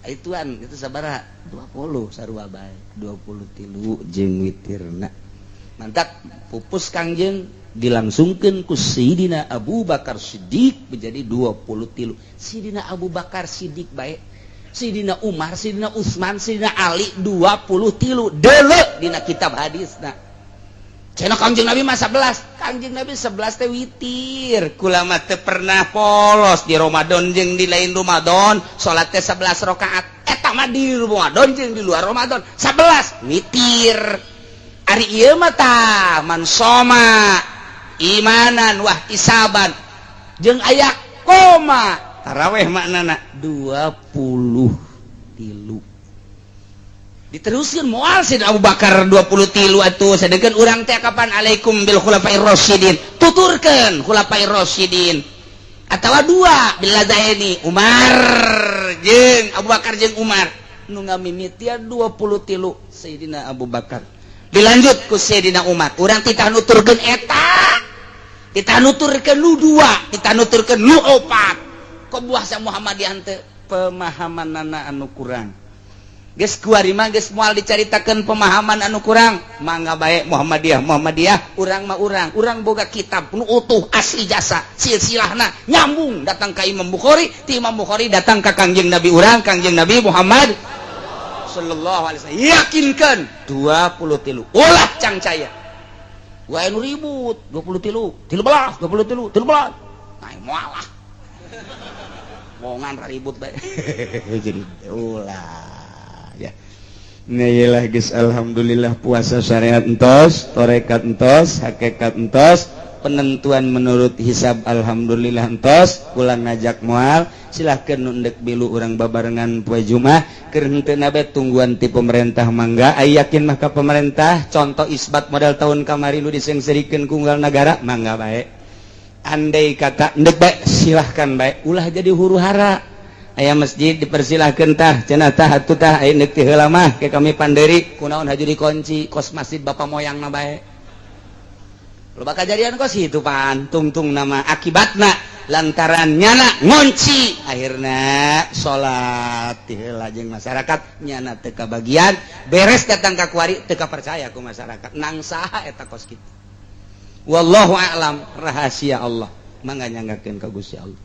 ituan itu sabaraha 20 sarua bae 23 jeung witirna. Mantak pupus Kangjeng dilangsungkan ku Sidina Abu Bakar Siddiq menjadi 23. Sidina Abu Bakar Siddiq baik, Sidina Umar, Sidina Utsman, Sidina Ali 23 deuleu dina kitab hadisna. Cenah Kangjeng Nabi mah 11. Kangjeng Nabi 11 teh witir. Kula mah teu pernah polos di Ramadan jeung di lain Ramadan, salat teh 11 rakaat. Eta mah di Ramadan jeung di luar Ramadan 11 witir. Ari ieu mah tah man soma imanan wahtisaban jeung aya koma taraweh maknana 23. Diteruskan moal Sayyidina Abu Bakar 23 atuh, sedangkan urang teh kapan alaikum bil khulafair rasyidin, tuturkeun khulafair rasyidin atawa dua billazaini Umar jeung Abu Bakar jeung Umar nu ngamimitian 23 Sayyidina Abu Bakar dilanjut ku Sayyidina Umar. Urang titah nuturkeun eta, titah nuturkeun nu dua, titah nuturkeun nu opat. Kok buah sa Muhammadiyah teh pemahamanana anu kurang. Geus kuari mah geus moal dicaritakeun pemahaman anu kurang, mangga bae Muhammadiyah Muhammadiyah, urang mah urang, urang boga kitab nu utuh asli jasa silsilahna nyambung datang ka Imam Bukhari, ti Imam Bukhari datang ka Kangjeng Nabi urang, Kangjeng Nabi Muhammad sallallahu alaihi wasallam. Yakinkan 23 ulah cangcaya wae nu ribut 23 13 23 13 nah moal lah bongan ribut bae jadi ulah ya. Nah, iyalah guys, alhamdulillah puasa syariat entos, torekat entos, hakikat entos, penentuan menurut hisab alhamdulillah entos. Kula ngajak moal, silahkan nu ndek bilu urang babarengan poe Jumat, keur henteu bae tungguan ti pemerintah mangga. Ai yakin mah ka pemerintah, contoh isbat model tahun kamari nu diseungseurikeun ku unggal nagara, mangga bae. Andai kata ndek bae silahkan bae, ulah jadi huru hara. Aya masjid dipersilahkan tah cenah tah atuh tah aya neuk ti heula mah ke kami panderi kunaon haju dikunci kos masjid bapak moyang na bae. Loba kajadian kos itu pan tungtung nama akibatna lantaran nyana ngunci akhirna salat ti heula jeung masyarakat nyana teu kabagian beres datang ka kuari teu kapercaya ku masyarakat nang saha eta kos kitu. Wallahu a'lam, rahasia Allah mangga nyanggakeun ka Gusti Allah.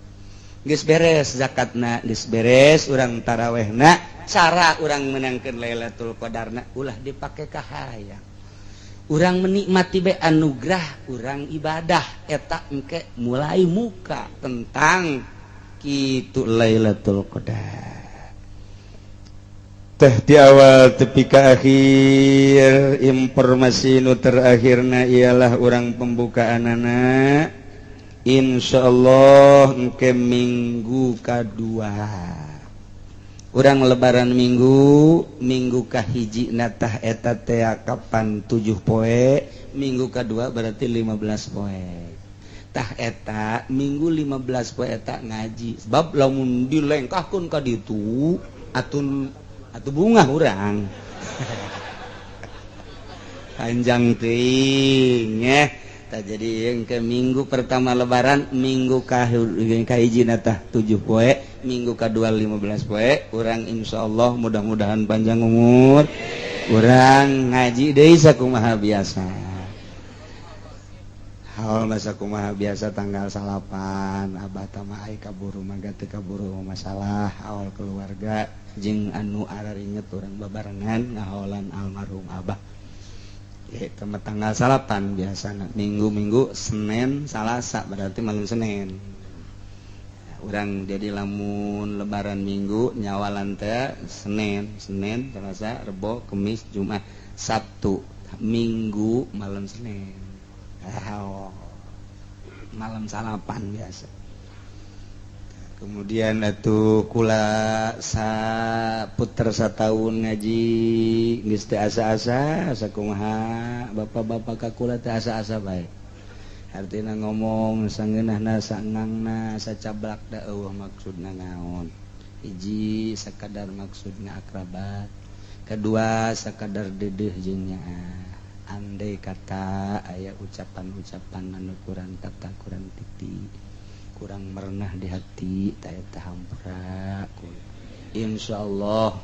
Geus beres zakatna, geus beres urang tarawehna, cara urang menangkeun Lailatul Qadarna ulah dipake kahayang. Urang menikmati be anugerah urang ibadah eta engke mulai muka tentang kitu Lailatul Qadar. Teh di awal tepi ka akhir informasi nu terakhirna ialah urang pembukaanana insyaallah engke minggu kadua urang lebaran minggu minggu kahiji natah eta teh kapan 7 poe, minggu kedua berarti 15 poe. Tah eta minggu 15 poe eta ngaji sebab lamun dilengkahkeun ka ditu atun atuh bungah urang panjang teuing ya. Tak jadi yang ke minggu pertama lebaran minggu kahiji natah 7 poe, minggu kedua 15 poe urang insyaallah mudah-mudahan panjang umur urang ngaji deui sakumaha biasa. Haul mah sakumaha biasa tanggal 9 abah tama ai kaburu mangga teu kaburu masalah awal keluarga jeung anu araringet urang babarengan ngahaolan almarhum abah. Ya, itu tanggal 9 biasa minggu-minggu Senin Salasa berarti malam Senin urang jadi lamun lebaran minggu nyawalan teh Senin Senin Selasa Rebo Kemis Jumat Sabtu Minggu malam Senin, oh, malam salapan biasa. Kemudian atuh kula saputer satahun ngaji geus teu asa-asa sakumaha bapak-bapak ka kula teh asa-asa bae. Artina ngomong sangeunahna sangangna sacablak da eueuh maksudna naon. Hiji sakadar maksudna akrabat, kedua sakadar dedeuh jeung nyaah. Andai kata aya ucapan-ucapan anu kurang tata kurang titi kurang merenah di hati tah eta hampura. Insyaallah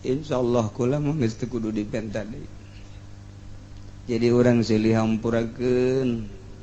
insyaallah kula mah geus teu kudu dipenta deui. Jadi urang silih hampurakeun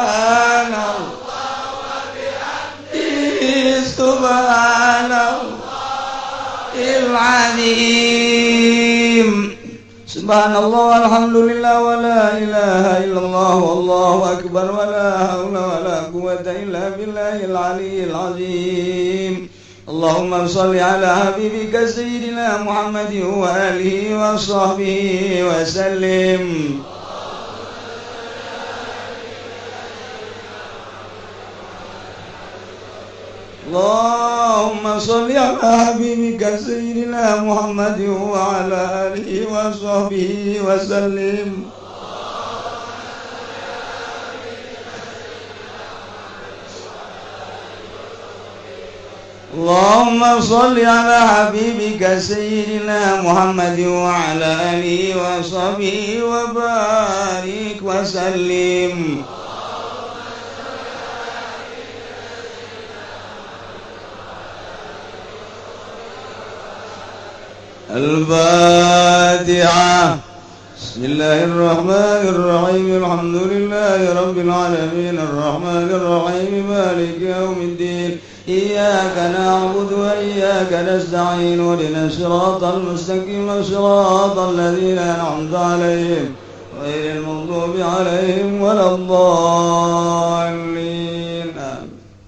Subhanallah Subhanallahil azim. Subhanallah walhamdulillah wa la ilaha illallah wallahu akbar wa la haula wa la quwwata illa billahil aliyyil azim. Allahumma shalli ala habibika sayyidina Muhammadin wa alihi wa sahbihi wa sallim. Allahumma shalli ala habibika sayyidina Muhammadin wa ala alihi wa sahbihi wa sallim. Allahumma shalli ala habibika sayyidina Muhammadin wa ala alihi wa sahbihi wa barik wa sallim. Al-Fatihah. Bismillahirrahmanirrahim. Alhamdulillahi rabbil alamin arrahmanirrahim maliki yaumiddin. Iyyaka na'budu wa iyyaka nasta'in ihdinas siratal mustaqim siratal ladzina an'amta 'alaihim ghairil maghdubi 'alaihim waladdallin.